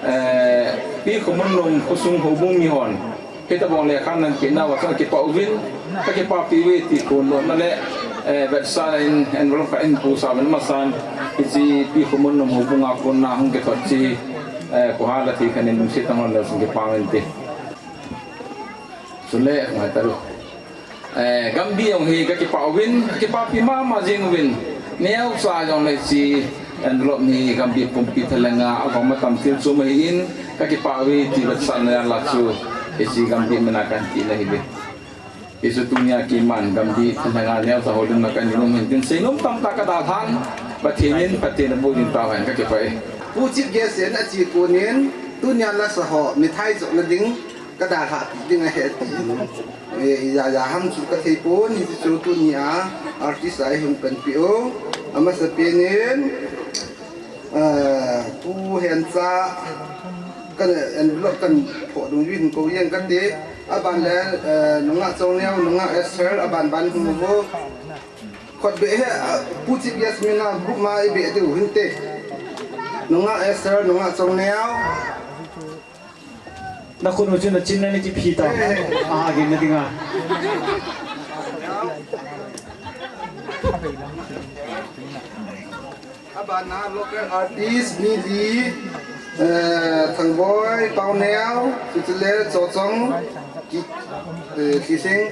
eh, P. Khomunnom khosung houbung mihon, hitobang lekha nahin peh nauva chu kakipah uvin, kakipah pi uve ti phondohna le, eh, vetsahna in envelope khat in pu sa uvin amasan, hiche P. Khomunnom houbung a kona hung kithot chu, eh, kho hala ti khat in lungset tah in lungset tah in kipa uvin te. Chule, ngai ta lu. Eh, Gambi jong hi kakipah uvin, kakipah pi mama jing uvin. Neocha jong le hiche envelope hi Gambi pumpi thalheng a, agom atam thil chu ma hi in, kakipah uve ti vetsahna jal a chu, hiche Gambi min a kahin ti na hi uve. Hichu tunia keiman Gambi thalheng a neocha houlimna kahin nei nom hin tin seinom tamtah kadalhan, Pathen in phatthei naboh ding tahen kakipah e. Pu Chief Guest in ache konin, tunia lasa ho, mithai chohna ding, kadalhah pi ding ahi tin. Eh, ija ja ham chu kathei pon, hichu tunia artist a eihung panpi u. Amasapen in, eh, Pu Hencha, kan envelope kan phoh dung jin ko jeng kate, aban le, eh, nungah Chongneo, nungah Esther, aban ban hung uvo. Khut beh hi, eh, Pu Chief Guest min a group ma ibeh diu hinte. Nungah Esther, nungah Chongneo. Nakhut u chu nachin nani kiphi ta. Aha, gin na dinga. Abana local artist mi li, eh, Thangboi, Paoneo, Chuchule, Chochong, Ki, eh, Kising.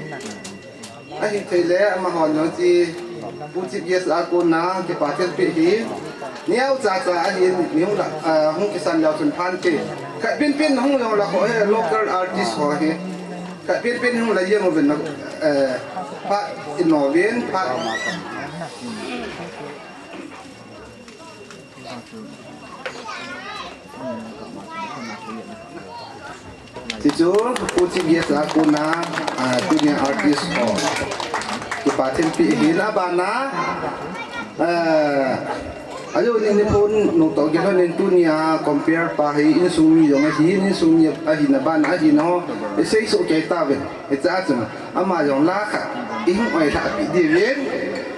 Ahithei le, amahon jong chu, Pu Chief Guest a kona, kipa thilpeh hi. Neocha cha ahin, mi hung la, ah, hung kisan leu chun phante. Khat penpen hung jong la kho hi, local artist ho hi. Khat penpen hung la jeng uvin, eh, phat in nom uvin, phat. Hichu, Pu Chief Guest a kona, ah, tunia artist ho. Kipa thilpeh hin abana, ah, ajo ni ni phone nung toh kilhon in tunia compare pa hi insung mi jong ahi, insung mi ahina bana ahina ho, isei soh kei tauvin. Hiche a chun, ama jong la khat, ihung oilhah pi diuvin,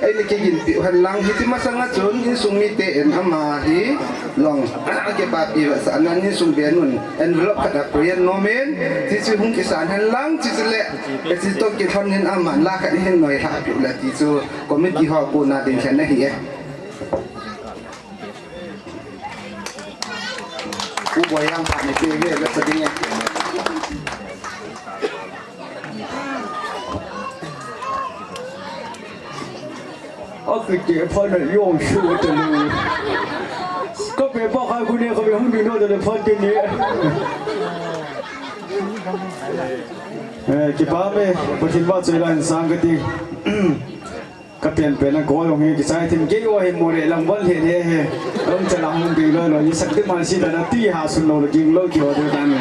eini kiginpi u hen lang, hiche masanga chun, insung mite in ama hi, jong, akipapi vetsahnan, insung ben un, envelope khat a present nom in, hichu hung kisan hen lang, hichu le, hiche toh kilhon in ama la khat ihin oilhah pi u le, hichu committee ho kona ding khat ahi e. Pu Boiang phat ni pe ve, ve sa ding e. Akiti phat na jong su ta lu. Ka pe pa khai kuni ka pe hung ding no ta le phat kini. Eh, kipa me, Pathen vahchoi la hin sang kati. Ka penpen a ko jong hi kichai thim kei u ahi mo le lang bol he he he. Long chala hung ding loi loi, ni sak ti man si da na ti ha sun lo le ging lo ki order dan le.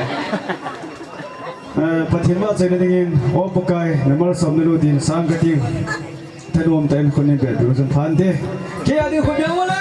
Eh, Pathen vahchoina dingin, O Pakai, na malsomna lut in sang kati. Thanom tah in khut nei beh diu chun phante. Kei a ding khut beh u le.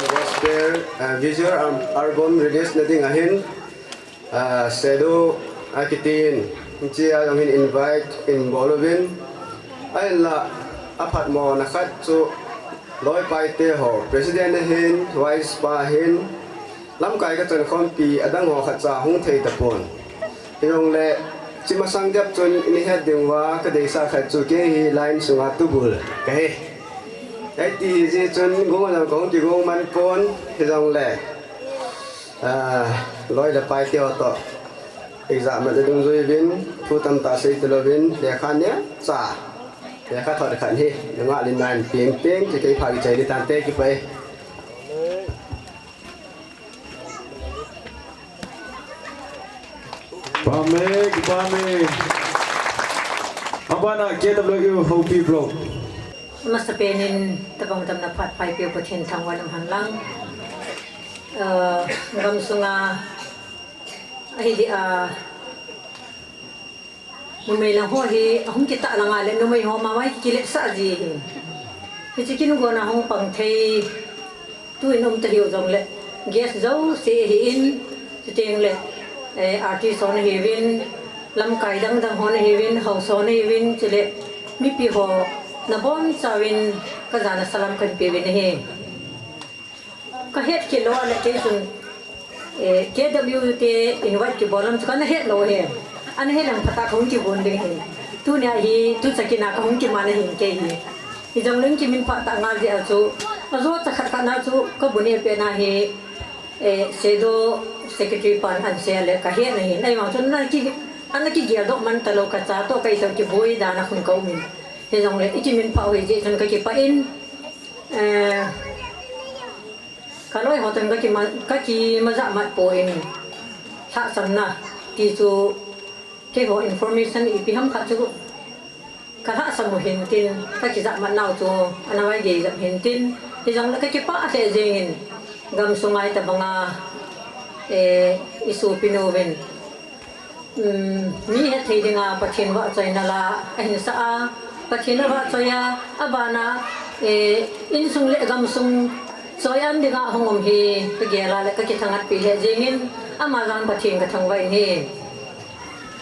Gospel, uh, visual, um, album release na ding ahin, uh, Sedu akitin, hichea jong hin invite in bol uvin. Ahinla, aphatmo na khat chu, loi pai te ho, president ahin, vice pa ahin, lamkai kachan khompi adang ho khatcha hung thei tapon. Hijongle, chi masang dep chun ini het ding uva kadeisah khat chu kei hi line sunga tubul kahi. Hiti hi jeh chun gong jong kahung kigong man pon hijongle, ah, loi le pai te ho toh ijat mat a dungjui uvin, thu tamtah sei talouvin, lekha neocha, lekha thot khat hi nangah lin nan peng peng, kei pha kichai ding tante, kipah e. Pame, pame. Abana K W U Houpi Block. Masapen in tabang damna phat paipiu Pathen thangvah in umhen lang. Eh, gamsunga ahi dia, numei lang ho hi ahung kitah langa le numei ho mama hi kiletsah ji hi. Hiche kin gona hung pang thei tu in um ta hiu jongle, guest jouse ahin, chuteng le, eh, artist ho nahiuvin, lamkai dang dang ho nahiuvin, haosa ho nahiuvin, chule mipi ho nabonchauvin kajana salam kahin peuvin ahi. Kahet kit lou a le kei chun, eh, K W U te invite kibol lam chu kana het lou ahi. Ana het leng phatah a kahung kibon ding ahi. Tunia hi tucha kin a kahung kiman ahin kei hi. Hijongleng kiminphah tah ngal jeh a chu, ajo cha khat khat na chu kabon e pet na hi, eh, Sedu secretary pan ahin sei a le kahet na ahin. Ahivang chun ana ki, ana kigel doh man talou, kacha toh kahi toh kiboi dan a khun kaum in. Hijongle ikiminphah u ahi jeh chun kakipah in, eh, kaloi ho toh kakima, kakimajah mat poi, lhahsamna ti chu keiho information ipi ham khat chu kalhahsam u hintin, kakijah mat nau chu ana vaigei jep hintin, hijongle kakipah lheh jengin, gamsunga hitabanga, eh, isopi nu uvin, um, mi hetthei dinga Pathen vahchoina la ahin sah a, Pathen avahchoi a, abana, eh, insung le gamsung choi an dinga hung um hi kagel a le kakithangatpi lheh jengin, ama jal Pathen kathangvah in ahi.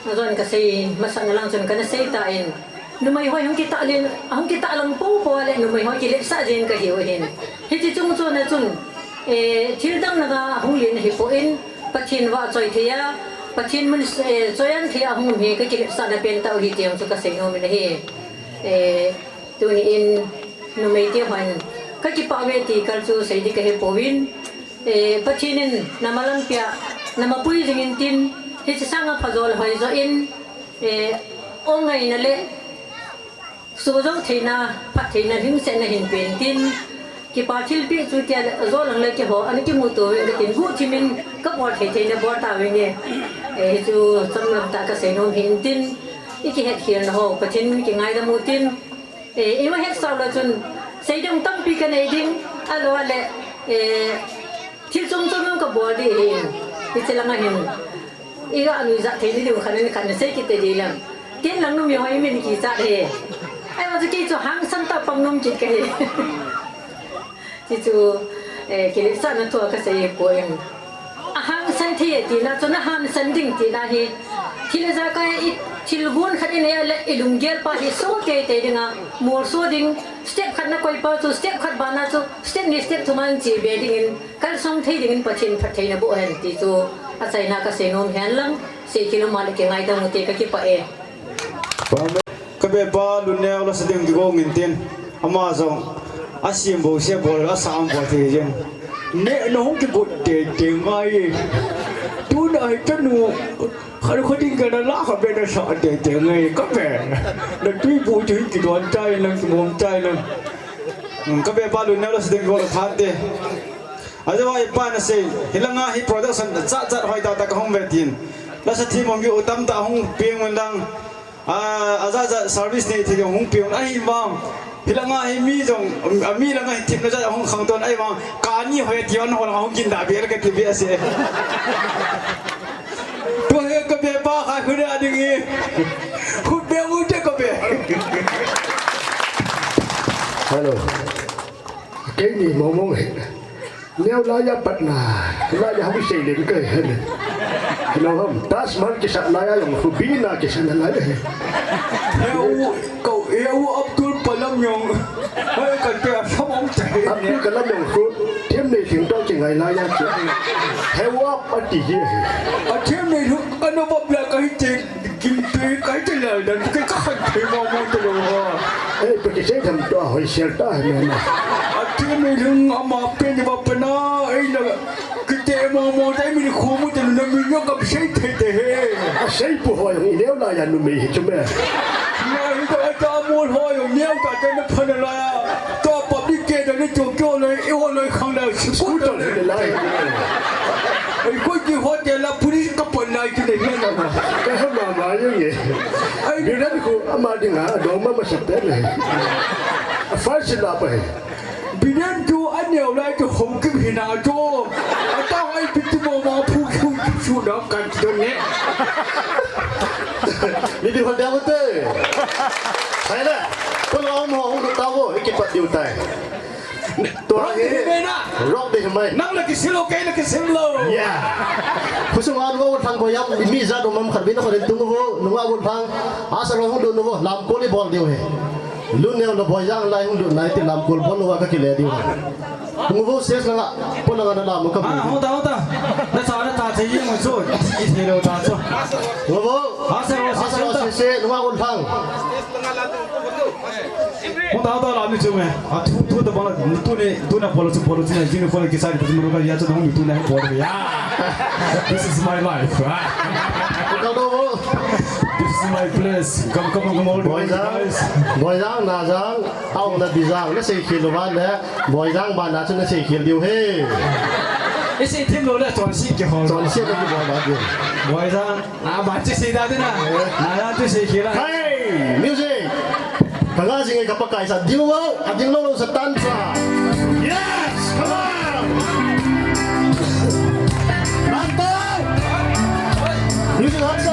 Ajon kasei masatna lang chun kana sei tan, numei ho hung kitah len, hung kitah lang popo a le numei ho kiletsah jeng kahiu ahin. Hiche chung chon a chun, eh, thil dang danga hung len ahipon, Pathen vahchoi thei a, Pathen mun, eh, choi an thei a hung um hi ka kiletsahna pen tah u hi ti jong chu ka seinom in ahi. Eh, tuni in numei te hon ka kipah uve ti kal chu sei ding ka he pouvin. Eh, Pathen in na malam pia, na mapui jing in tin, hiche sang a phajol hoi jo in, eh, ong ngaina le Sujou theina, phat theina, lhingsetna hin pen tin, kipa thilpeh chu tia le, ajo lang le keiho, ana kimuto uvin katin, guhthim in kabol thei theina bol tauvin e. Eh, hichu chomlam tah ka seinom hin tin, i kihetkhelna ho, Pathen in kingaidam u tin, eh, ima hetsah lou chun, sei ding tampi ka nei ding, ahilou le, eh, Thil chom chom jong ka bol ding ahi. Hiche lang a hin. I ga nuijat thei ni ding khat ni khat ni sei kit ding lang. Tin lang numei ho i min kichat e. Ahivang chu kei chu hangsan tah pang nom kit ka hi. Ti chu, eh, kiletsahna thu a ka sei poi. Ahangsan thei e tina chu na hangsan ding tina hi. Thil ijakai i thil gon khat i nei a le i lunggel pa hi so teitei ding a. Molso ding. Step khat na koi pa chu step khat bana chu step ni step thum a che be ding in. Kalsong thei dingin Pathen phattheina boh hen ti chu achaina ka seinom hen lang, seikhel um a le kingaidam u te ka kipah e. Ka bepa Lunneo la sa ding kigo ngin tin, ama jong asem bou se bol, asam bol thei jeng. Neh na hung kigot teitei ngai e. Tuna hi tanu, khat khat ding ka na la ka be na sa teitei ngai ka be. Na tui bu chu hin kidon tai lang, kimom tai lang. Hmm, ka bepa Lunneo la sa ding kigo la thante. Ajeh a ipa na sei, hilanga hi production jat jat hoi tah tah ka hung ve tin. Lasa thim hung u tamtah hung peng un lang. A, ajat jat service nei thei hung peng un ahivang. Hilanga hi mi jong, a mi langa hi themna jat hung khangton ahivang. Kani hoi ti on hoi hung kin da be ka ti be ase. Tua hi ka bepa khai khu ding e. Khu be u te ka be. Hello. Keini mong mong hi. Neo laiya patna, laiya hung sei leng kai hen. Hello ham, Taj Mahal kisat laiya jong khu bina kisat laiya hi. Heu, kau, heu Abdul Kalam jong. Hai ka te a sam om te. Abdul Kalam jong khu, them nei thing to kingai laiya chu. Heu ap ati hi. A them nei lu, ka no bab la ka hi te. Gimtui kai te lal dan, kai ka khan thei mong mong te lou ha. Eh, pa kisei tham to, hoi sel ta, he me na. Ati mi lung ama pen ba pana, eh, na, kite mong mong te mi khu mu te na mi nyo ka sei thei te he. Asei pu hoi, i neo laiya numei hi chu me. Na hi ta ta mo hoi, neo ta te na phana laiya. To public ke da ni to kyo le, i ho le khang da, scooter le lai. Ai ko ki hotel a police ka pon lai ki ne na na. Ka ha ma ma ye ye. Ai Biren khu ama dinga, dong ma ma sa te le. A fa si la pa he. Biren tu a neo lai tu hong ki hi na tu. A ta ai pi tu mo ma phu phu su na kan tu ne. Ni di hon da mo te. Hai na. Ko lo mo hong ta wo, i ki pat diu tai. Tua hi rock ding mai. Nang na kisil lou, kei na kisil lou. Yeah. Khosung a nunga u thang ko yam, mi ja do mam khat bin ko den tung vo, nunga u thang. Asa ro hung do nu vo, lamkol i bol diu he. Lunneo na Boijang lai hung do nai ti lamkol bol vo ka kile diu. Tung vo ses na nga, po na nga na lam ka. Ah, hota, hota. Na sa na ta che yin mo so, i thei lou ta so. Vo vo. Asa ro, asa ro, se se, nunga u thang. Hung ta, hung ta, la ni chu me. A thu, thu ta bang la, tu ni, tu na polo chu, polo chu na, jing polo ki sa ni, tu na ka ya chu na hung tu na polo ya. This is my life. Ah. Ka do. This is my place. Come, come on, come on, Boijang, guys. Boijang, Najang, au na Bijang, na sei khel uva le, Boijang ba na chu na sei khel diu he. I sei thim lou le, chonset kihol. Chonset kihol ba diu. Boijang. Ah, ba chu sei da ding na. Eh. Ah, ya chu sei khel a. Hey, music. Ka nga jing e ka Pakai sa ding lou, a ding lou lou sa tan sa. Yes, come on. Lantau. Music hot sa.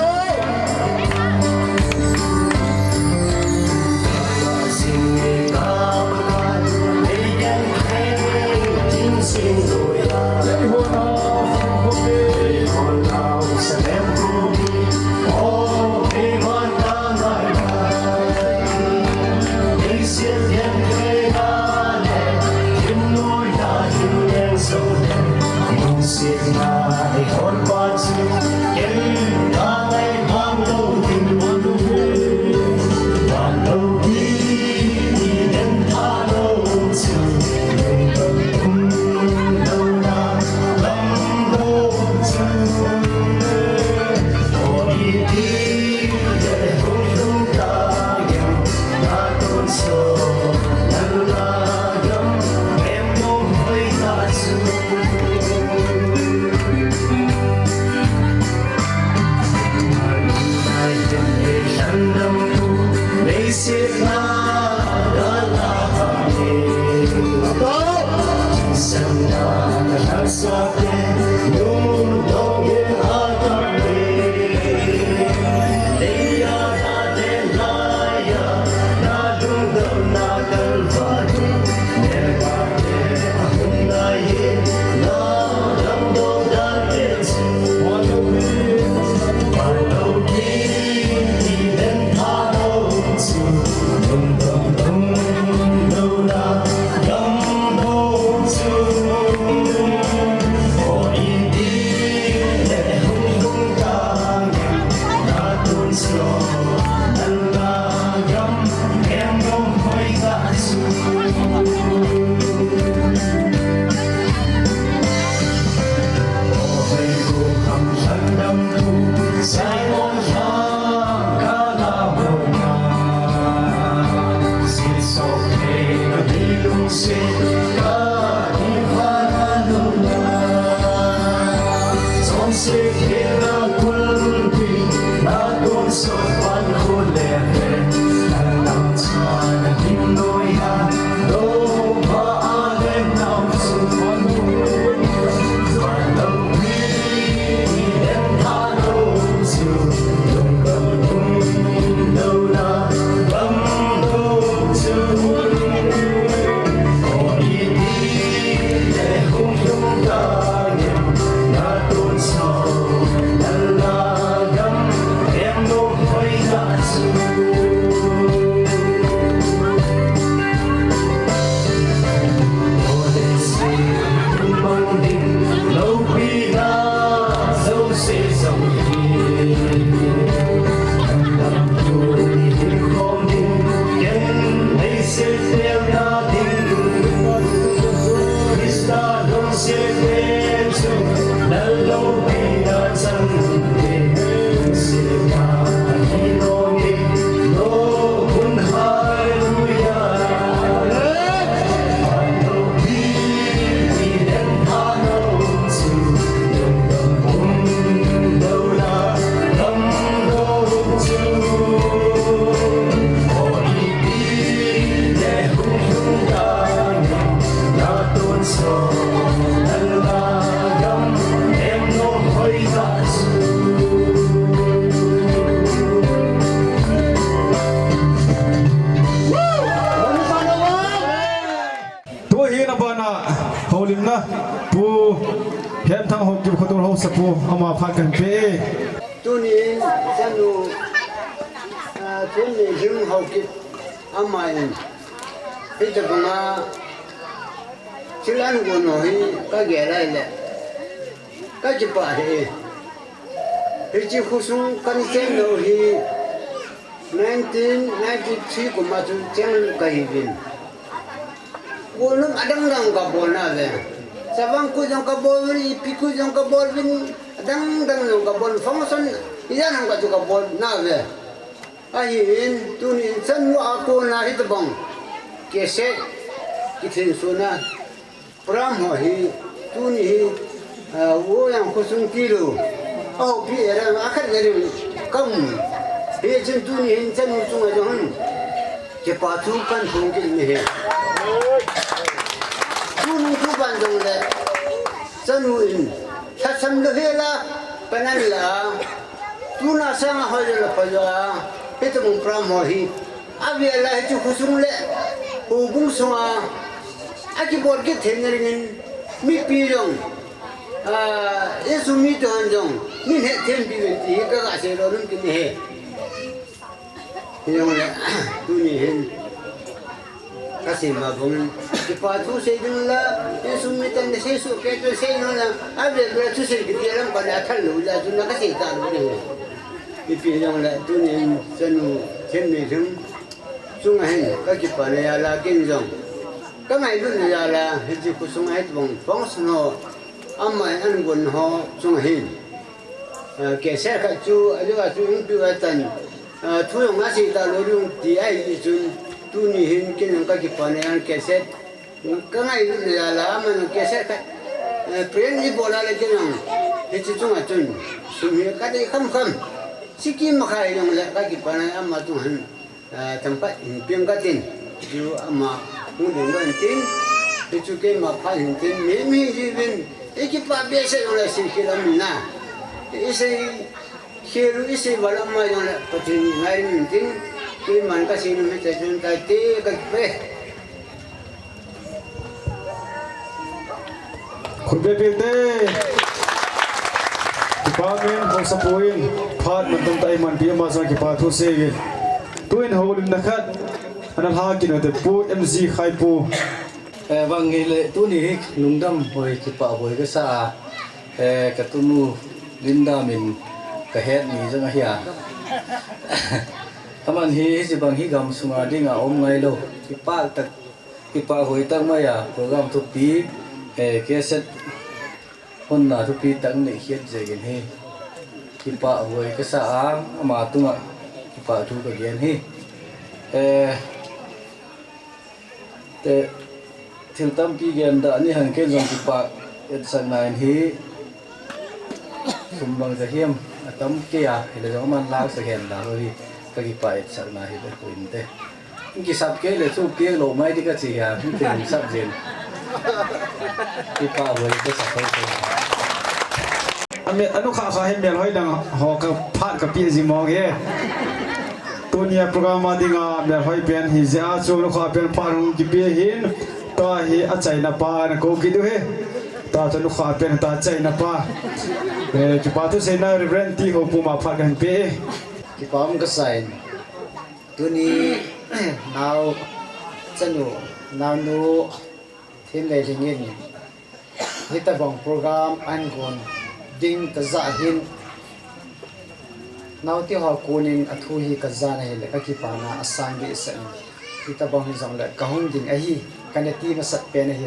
Tuhin abana houlimna Pu Hemthang Haokip Khodur Haosapu ama phat kahin pe e. Tunin chanu, ah, Thunneihlim Haokip ama in hitabanga thil ahin gon ho hi kagel a ahile kakipah e. Hiche khosung kahin cheng lou hi nineteen ninety-three kum a chu cheng kahiuvin. Golnop adang dang kabol nauve. Chavang Kut jong kabol uvin, ipi Kut jong kabol uvin, adang dang jong kabol, function ijat ham khat chu kabol nauve. Ahin, tunin chanu a kona hitabang cassette kithin suna program ho hi, tuni hi, ah, Woiyang khosung tilou, ahoupi area a khat le ding kaum. Hichun tuni hin chanu chunga jong hin kipa thu kahin phong kit in ahi. Tuni tuban jongle chanu in lhasam lou hela, panan la, tuna sanga hoi le pha jo a, hitabang program ho hi avel a hiche khosung le houbung sunga akibol kit theina dingin mipi jong, ah, insung mite hon jong min hethem piuvin ti hi kaga seidoh nom kit in ahi. Hijongle tuni hin kasei ma bangin kipa thu sei ding la, insung miten nasei soh kei chun sei nom la, avel vel a thusei kiti lam khat le athal lou jeh chun kasei talou ding ahi. Ipi hijongle tunin chanu Thunneihlim chunga hin kakipana jal a ken jong kangailutna jal a hiche khosunga hitabang function ho, ama in ahin gon ho chunga hin, ah, cassette khat chu ajou a chu hung peh uva tan, ah, thu jong asei talou ding ti ahi jeh chun tuni hin ken jong kakipana jal a cassette kangailutna jal a aman cassette khat, eh, print eibol a le ken jong hiche chunga chun sum hi kadei khamkham. Sikkim a kha hijongle kakipana ama chunga hin, ah, themkhat hin peng katin, chu ama hung ding lou intin, hichu keima phat hintin, mi mi jiuvin, ikipah behseh jongle seikhel aum in a, isei khel u isei val ama jongle Pathen in ngaidam intin, keiman kasei nom hita chun taite, kakipah e. Khut beh peh te. Kipa umin, Haosapu in phat mantam tah eimanpi ama jong kipa thu seiyin. Tuin houlimna khat ana lha kit u hite, Pu M G Khaipu. Eh, bang hile tuni hi lungdam hoi, kipah hoi kasa a, eh, katunu Linda min kahet ni jong ahi a. Aman hi, hiche bang hi gamsunga dinga um ngailou, kipah tak, kipah hoi tak mai a, program thupi, eh, cassette Honna thupi tak nei khiat jeh in hi kipah huai kasa a, ama tunga kipah thu kagen hi. Eh, te, thil tampi gen da ni han ken jong kipah etsakna in hi, sum bang ja hiam, atam kei a, hile jong aman lak sa gen da ho hi, kakipah etsakna hi be ko inte. Kisap kei le chu piang lou mai ti kachi a, hung ti hung sap jin. Kipah huai kasa ho ko. Ami, anukha kha hi melhoi dang ho ka phat kapeh ji mong e. Tunia program a dinga melhoi pen hi jeh a chu anukha pen phat hung kipeh hin. Tua hi achaina pa na ko kit u hi. Tua chu anukha pen ta chaina pa. Eh, kipa thu seina Reverend T Hopum a phat kahin pe e. Kipah um kasa in. Tuni nao chanu, naonu Themneilhing in hitabang program ahin gon ding kajah hin, naote ho konin athu hi kajah na hile kakipana asang dehset in, hitabang hijongle kahung ding ahi, kana ti masat pen ahi,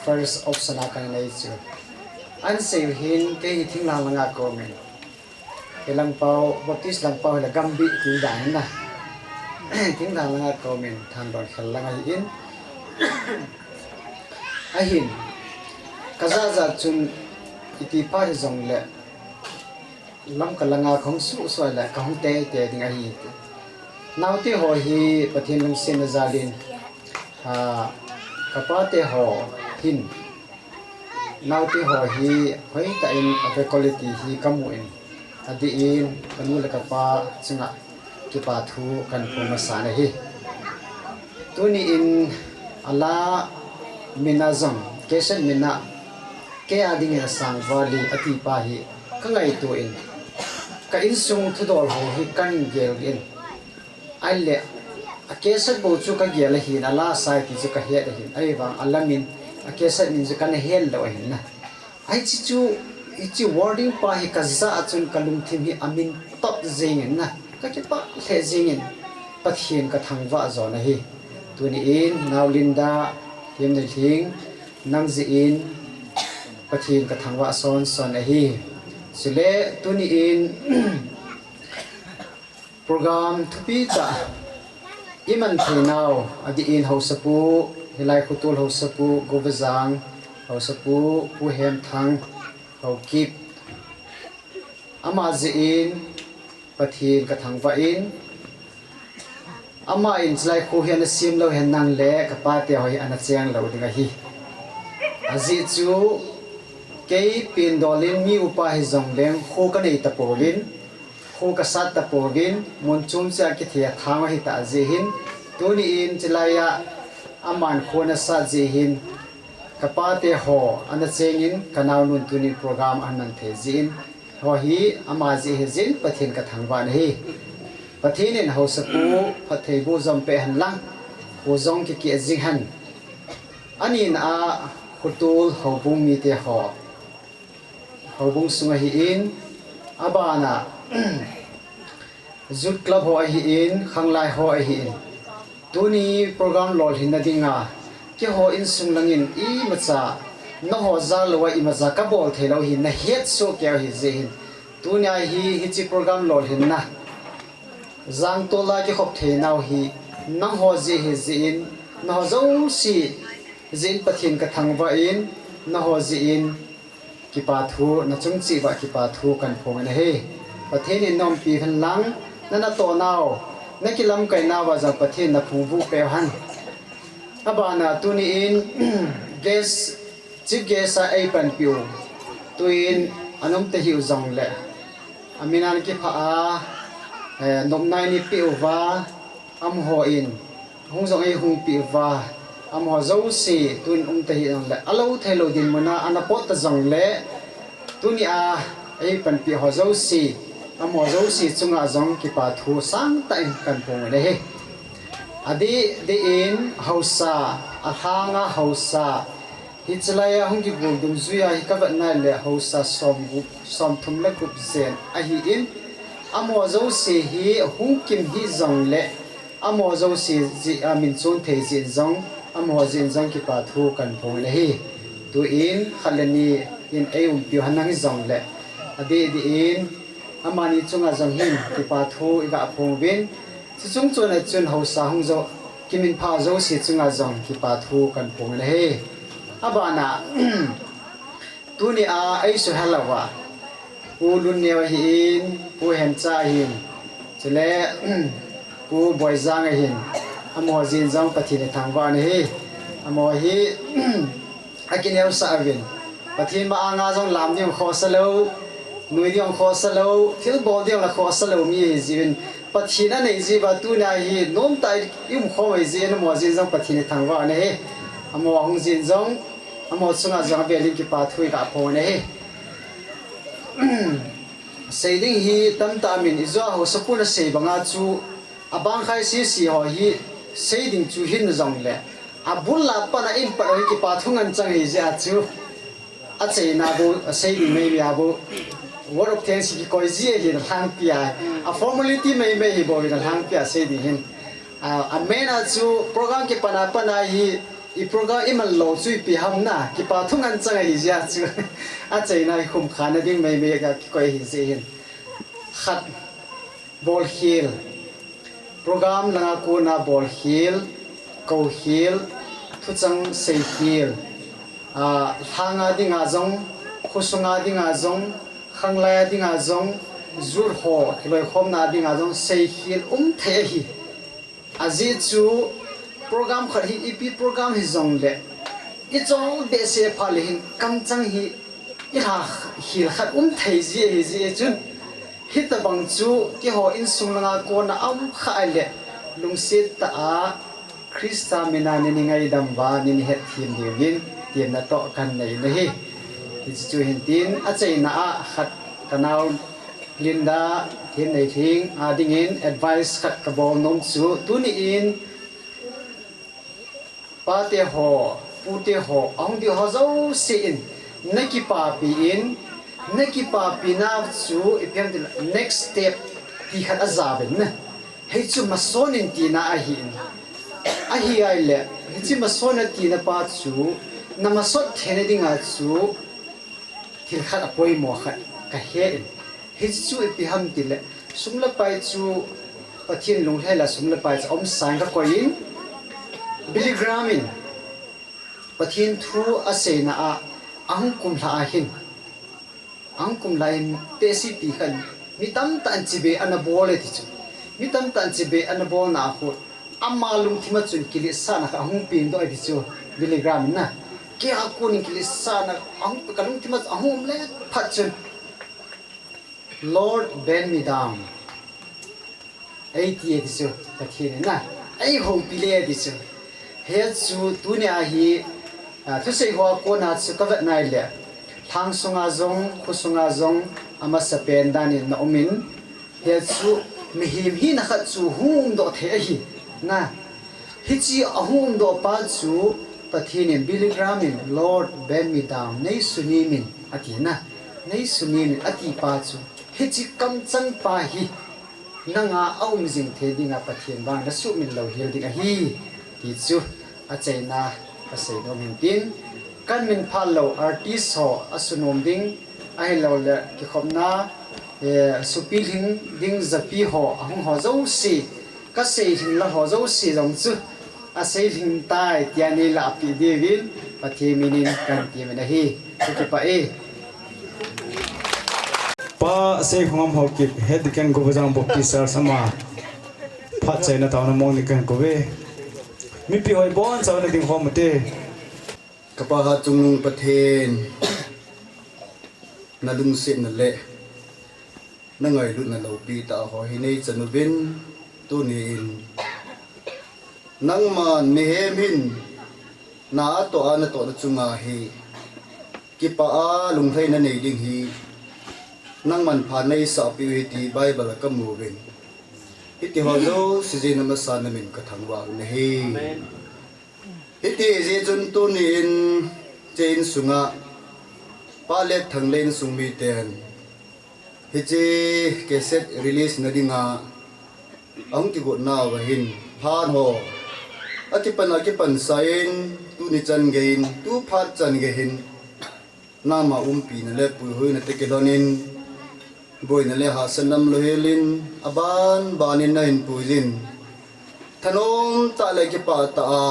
first option a kana nei chu. Ahin sei u hin kei hi thinglhang langa ka um in. Hi Langpao, Baptist Langpao hile Gambih ti dan in na. Thinglhang langa ka um in, Thandon khel lang ahi in. Ahin, kajah jah chun iti pha hijongle Lamka langa kahung suhsuh le kahung teitei ding ahi. Naote ho hi Pathen lungsetna jal in, ah, kapate ho hin, naote ho hi hoitah in ave quality hi kamu in, adeh in kanu le kapa chunga kipa thu kahin phong masa in ahi. Tuni in ala min a jong, cassette min a, kei a dingin asang vale ati pa hi kangaito in, ka insung thudol ho hi kahin gel in, ahile, a cassette bou chu kagel ahin, ala sa e ti chu kahet ahin, ahivang alamin, a cassette min chu kana het lou ahin na. Hiche chu, hiche wording pa hi kajah a chun kalungthim hi amin top jeng in na, kakipah lheh jeng in, Pathen kathangvah jon ahi. Tuni in, Nao Linda, Themneilhing, nang jeh in, Pathen kathangvah sonson ahi. Chule, tuni in, program thupi tah iman thei nau, adeh in haosapu, hilai khotol haosapu, Govajang haosapu, Pu Hemthang Haokip, ama jeh in Pathen kathangvah in, ama in chulai kho hi ana sem lou hen lang le kapate ho hi ana cheng lou ding ahi. Ajeh chu kei pindol in mi upa hijongleng kho kanei tapouvin, kho kasat tapouvin, mun chom cheh a kithei a thang ahitah jeh hin, tuni in chulai a aman kho ana sat jeh hin, kapate ho ana cheng in, kanaonun tuni program aman thei jeh in, ho hi ama jeh hijeh in Pathen kathangvah in ahi. Pathen in haosapu phattheiboh jom peh hen lang, kho jong kikeh jing hen. Anina a khotol houbung mite ho, houbung sung ahin, abana Youth Club ho ahin, khanglai ho ahin, tuni program lolhinna dinga keiho insung langin imacha, nangho jal louva imacha kabol theilou hi nahetsoh keiyu ahi jeh hin, tunia hi hiche program lolhinna jangtol a kikhop theinau hi nangho jeh hijeh in, nangho jouse jeh in Pathen kathangvah in, nangho jeh in kipa thu, nachung cheh uva kipa thu kahin phong in ahi. Pathen in naumpi hen lang, nanatoh nau, nakilamkai nauva jong Pathen in naphung vuh peh hen. Abana tuni in guest, chief guest a eipanpiu, tuin anom tahih u jongle, amin a ana kiphah a, eh, nopna eipeh uva, amaho in hung jong eihungpeh uva, amaho jouse tuin um tahih jongle, alou theilou dinmun a ana pot ta jongle, tunia eipanpi ho jouse, amaho jouse chunga jong kipa thu sangtah in kahin phong in ahi. Adeh deh in haosa, alhanga haosa, hiche laia hung kigol dungjuia hi kavet nale haosa somgup, somthum le gup jen ahin, amaho jouse hi hung kim hih jongle, amaho jouse jeh a min chon thei jeh in jong, amaho jeh in jong kipa thu kahin phong in ahi. Tuin khat le ni hin eiumpiu henlang hijongle, adeh deh in, amani chunga jong hin kipa thu iga phong uvin, chuche chungchon a chun haosa hung jo, kiminpha jouse chunga jong kipa thu kahin phong in ahi. Abana, tunia eisuhel uva, Pu Lunneo ahin, Pu Hemcha ahin, chule Pu Boijang ahin, amaho jin jong Pathen ithangvah in ahi. Amaho hi akineosah uvin, Pathen ma-anga jong lam ding khohsa lou, nui ding khohsa lou, thilbol ding la khohsa lou mi ahi jiuvin, Pathen anei jiuva tunia hi nomtah a iumkhom u ahi jeh in amaho jin jong Pathen ithangvah in ahi. Amaho hung jin jong, amaho chunga jong avel in kipa thu iga phong in ahi. Sei ding hi tamtah aumin, ijou a haosapun asei banga chu, abang khai sese ho hi sei ding chu hin jongle, abul a pat a ihin pat u hi kipa thu ngen chang ahi jeh a chu, achaina bou, asei ding meimei a bou, word of thanks kikoi ji ahin alhangpi a, a formality meimei hi bou hin alhangpi a sei ding hin. A, amen a chu program kipan a pat a hi, i program iman lou chu ipi ham na, kipa thu ngen chang ahi jeh a chu, achaina hi khumkhana ding meimei a kikoi ahi jeh hin. Khat, bolkhel. Program langa kona bolkhel, koukhel, thucheng seikhel. A, lhanga dinga jong, khosunga dinga jong, khanglai a dinga jong, youth ho kiloikhomna dinga jong seikhel um thei ahi. Ajeh chu program khat hi, ipi program hijongle, ichol behseh phat le hin kamchang hi ilhakhel khat um thei ji ahi jeh chun, hitobang chu keiho insung langa kona aum khah le, lungset tah a Christa mina nei ngaidam uva nei hetthem diuvin temna toh kahin nei in ahi. Hiche chu hin tin, achaina a khat, kanao Linda Themneilhing a dingin advice khat kabol nom chu, tuni in pate ho, pute ho, ahung ding ho jouse in, nakipapi in, nakipapina chu ipi ham itile next step ti khat ajauvin na. Hichu mason in tina ahin. Ahi ahile, hiche mason a tina pa chu, namasot theina dinga chu, thil khat apoimo khat kahen. Hichu ipi ham itile, sum le pai chu Pathen lunglhaina sum le pai chu aumsa in kakoi in, Billy Graham in Pathen thu aseina a, ahung kum lhah ahin, ahung kum lai in tehsepi khat in, mi tamtah in chibai ana bol e ti chu. Mi tamtah in chibai ana bolna a khu, ama lungthim a chun kiletsahna khat ahung pengdoh e ti chu, Billy Graham in na. Keiho a kon in kiletsahna ahung, kalungthim a ahung um le phat chun, Lord, bend me down, eiti e ti chu, Pathen in na, eihoupi le ti chu. Hiche chu tunia hi, a, thusei hoa kona chu kavet nai le, lhang sunga jong, khosunga jong, amasapen dan in na um in, hiche chu mihem hina khat chu hung umdoh thei ahi, na. Hiche ahung umdoh pa chu Pathen in, Billy Graham in, Lord, bend me down, nei sunem in, ati na. Nei sunem in, ati pa chu, hiche kamchang pa hi nanga aum jing thei dinga Pathen vang nasuhmil louhel ding ahi, ti chu achaina kasei nom in tin, kahin minphah lou artist ho asunom ding, ahilouleh kikhopna, eh, supilhing ding japi ho, ahung ho jouse, kaseilhing lou ho jouse jong chu, aseilhing tai tia nei lahpeh diuvin, Pathen min in kahin temin ahi. Kakipah e. Pa Seikhongam Haokip, Head Deacon Govajang Baptist Church ama phatchaina taona mong ni kahin kouve. Mipi ho ibonchauvin nading khom ute. Kapa Hatchungnung Pathen, nalungsetna le nangailutna loupi tah ho hi neichan uvin, tuni in nangman mihem hin na atoh a natohna chunga hi kipah a lunglhaina nei ding hi nangman pha neisahpeh u ahi ti Bible a kamu uvin, hiti ho jouse jeh in namasan namin kathangvah u ahi. Hiti jeh chun tuni in hiche insunga Pa Letthang le insung miten hiche cassette release na dinga ahung kigot nauva hin phat ho akipan akipan sa in, tuni chan geiyin, tu phat chan geiyin Nangma umpina le puihuina te kilhonin, boina le hahsatna umlou helin, aban banin nahin puijin, thanom tah le kipah tah a,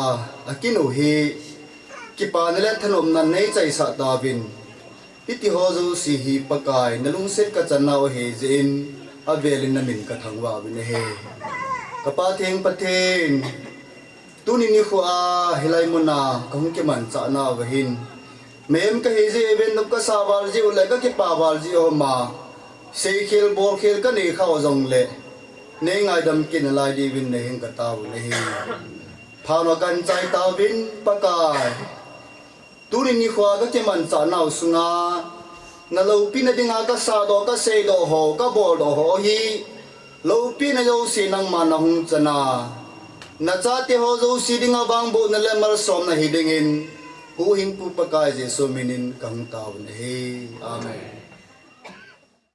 akin u hi kipana le thanomna neichaisah tauvin. Hitiho jouse hi Pakai nalungset kachanna u ahijeh in, avelin namin kathangvah uvin ahi. Ka Pathen Pathen, tuni nikho a hilai muna kahung kimanchah nauva hin, mihem kahi jeh uvin nop kasah val jeh u le kakipa val jeh u hama, seikhel bolkhel kanei khau jongle, neingaidam kit nalai diuvin nahin kataovin ahi. Phatna kahin chai tauvin Pakai. Tuni nikho a kakimanchah nau sunga, naloupina dinga kasahdoh, kaseidoh ho, kaboldoh ho hi, loupina jouse nangman nahung chana, nachateho jouse dinga vangbohna le malsomna hidingin, Huhhingpu Pakai Jesu minin kahung taovin ahi. Amen.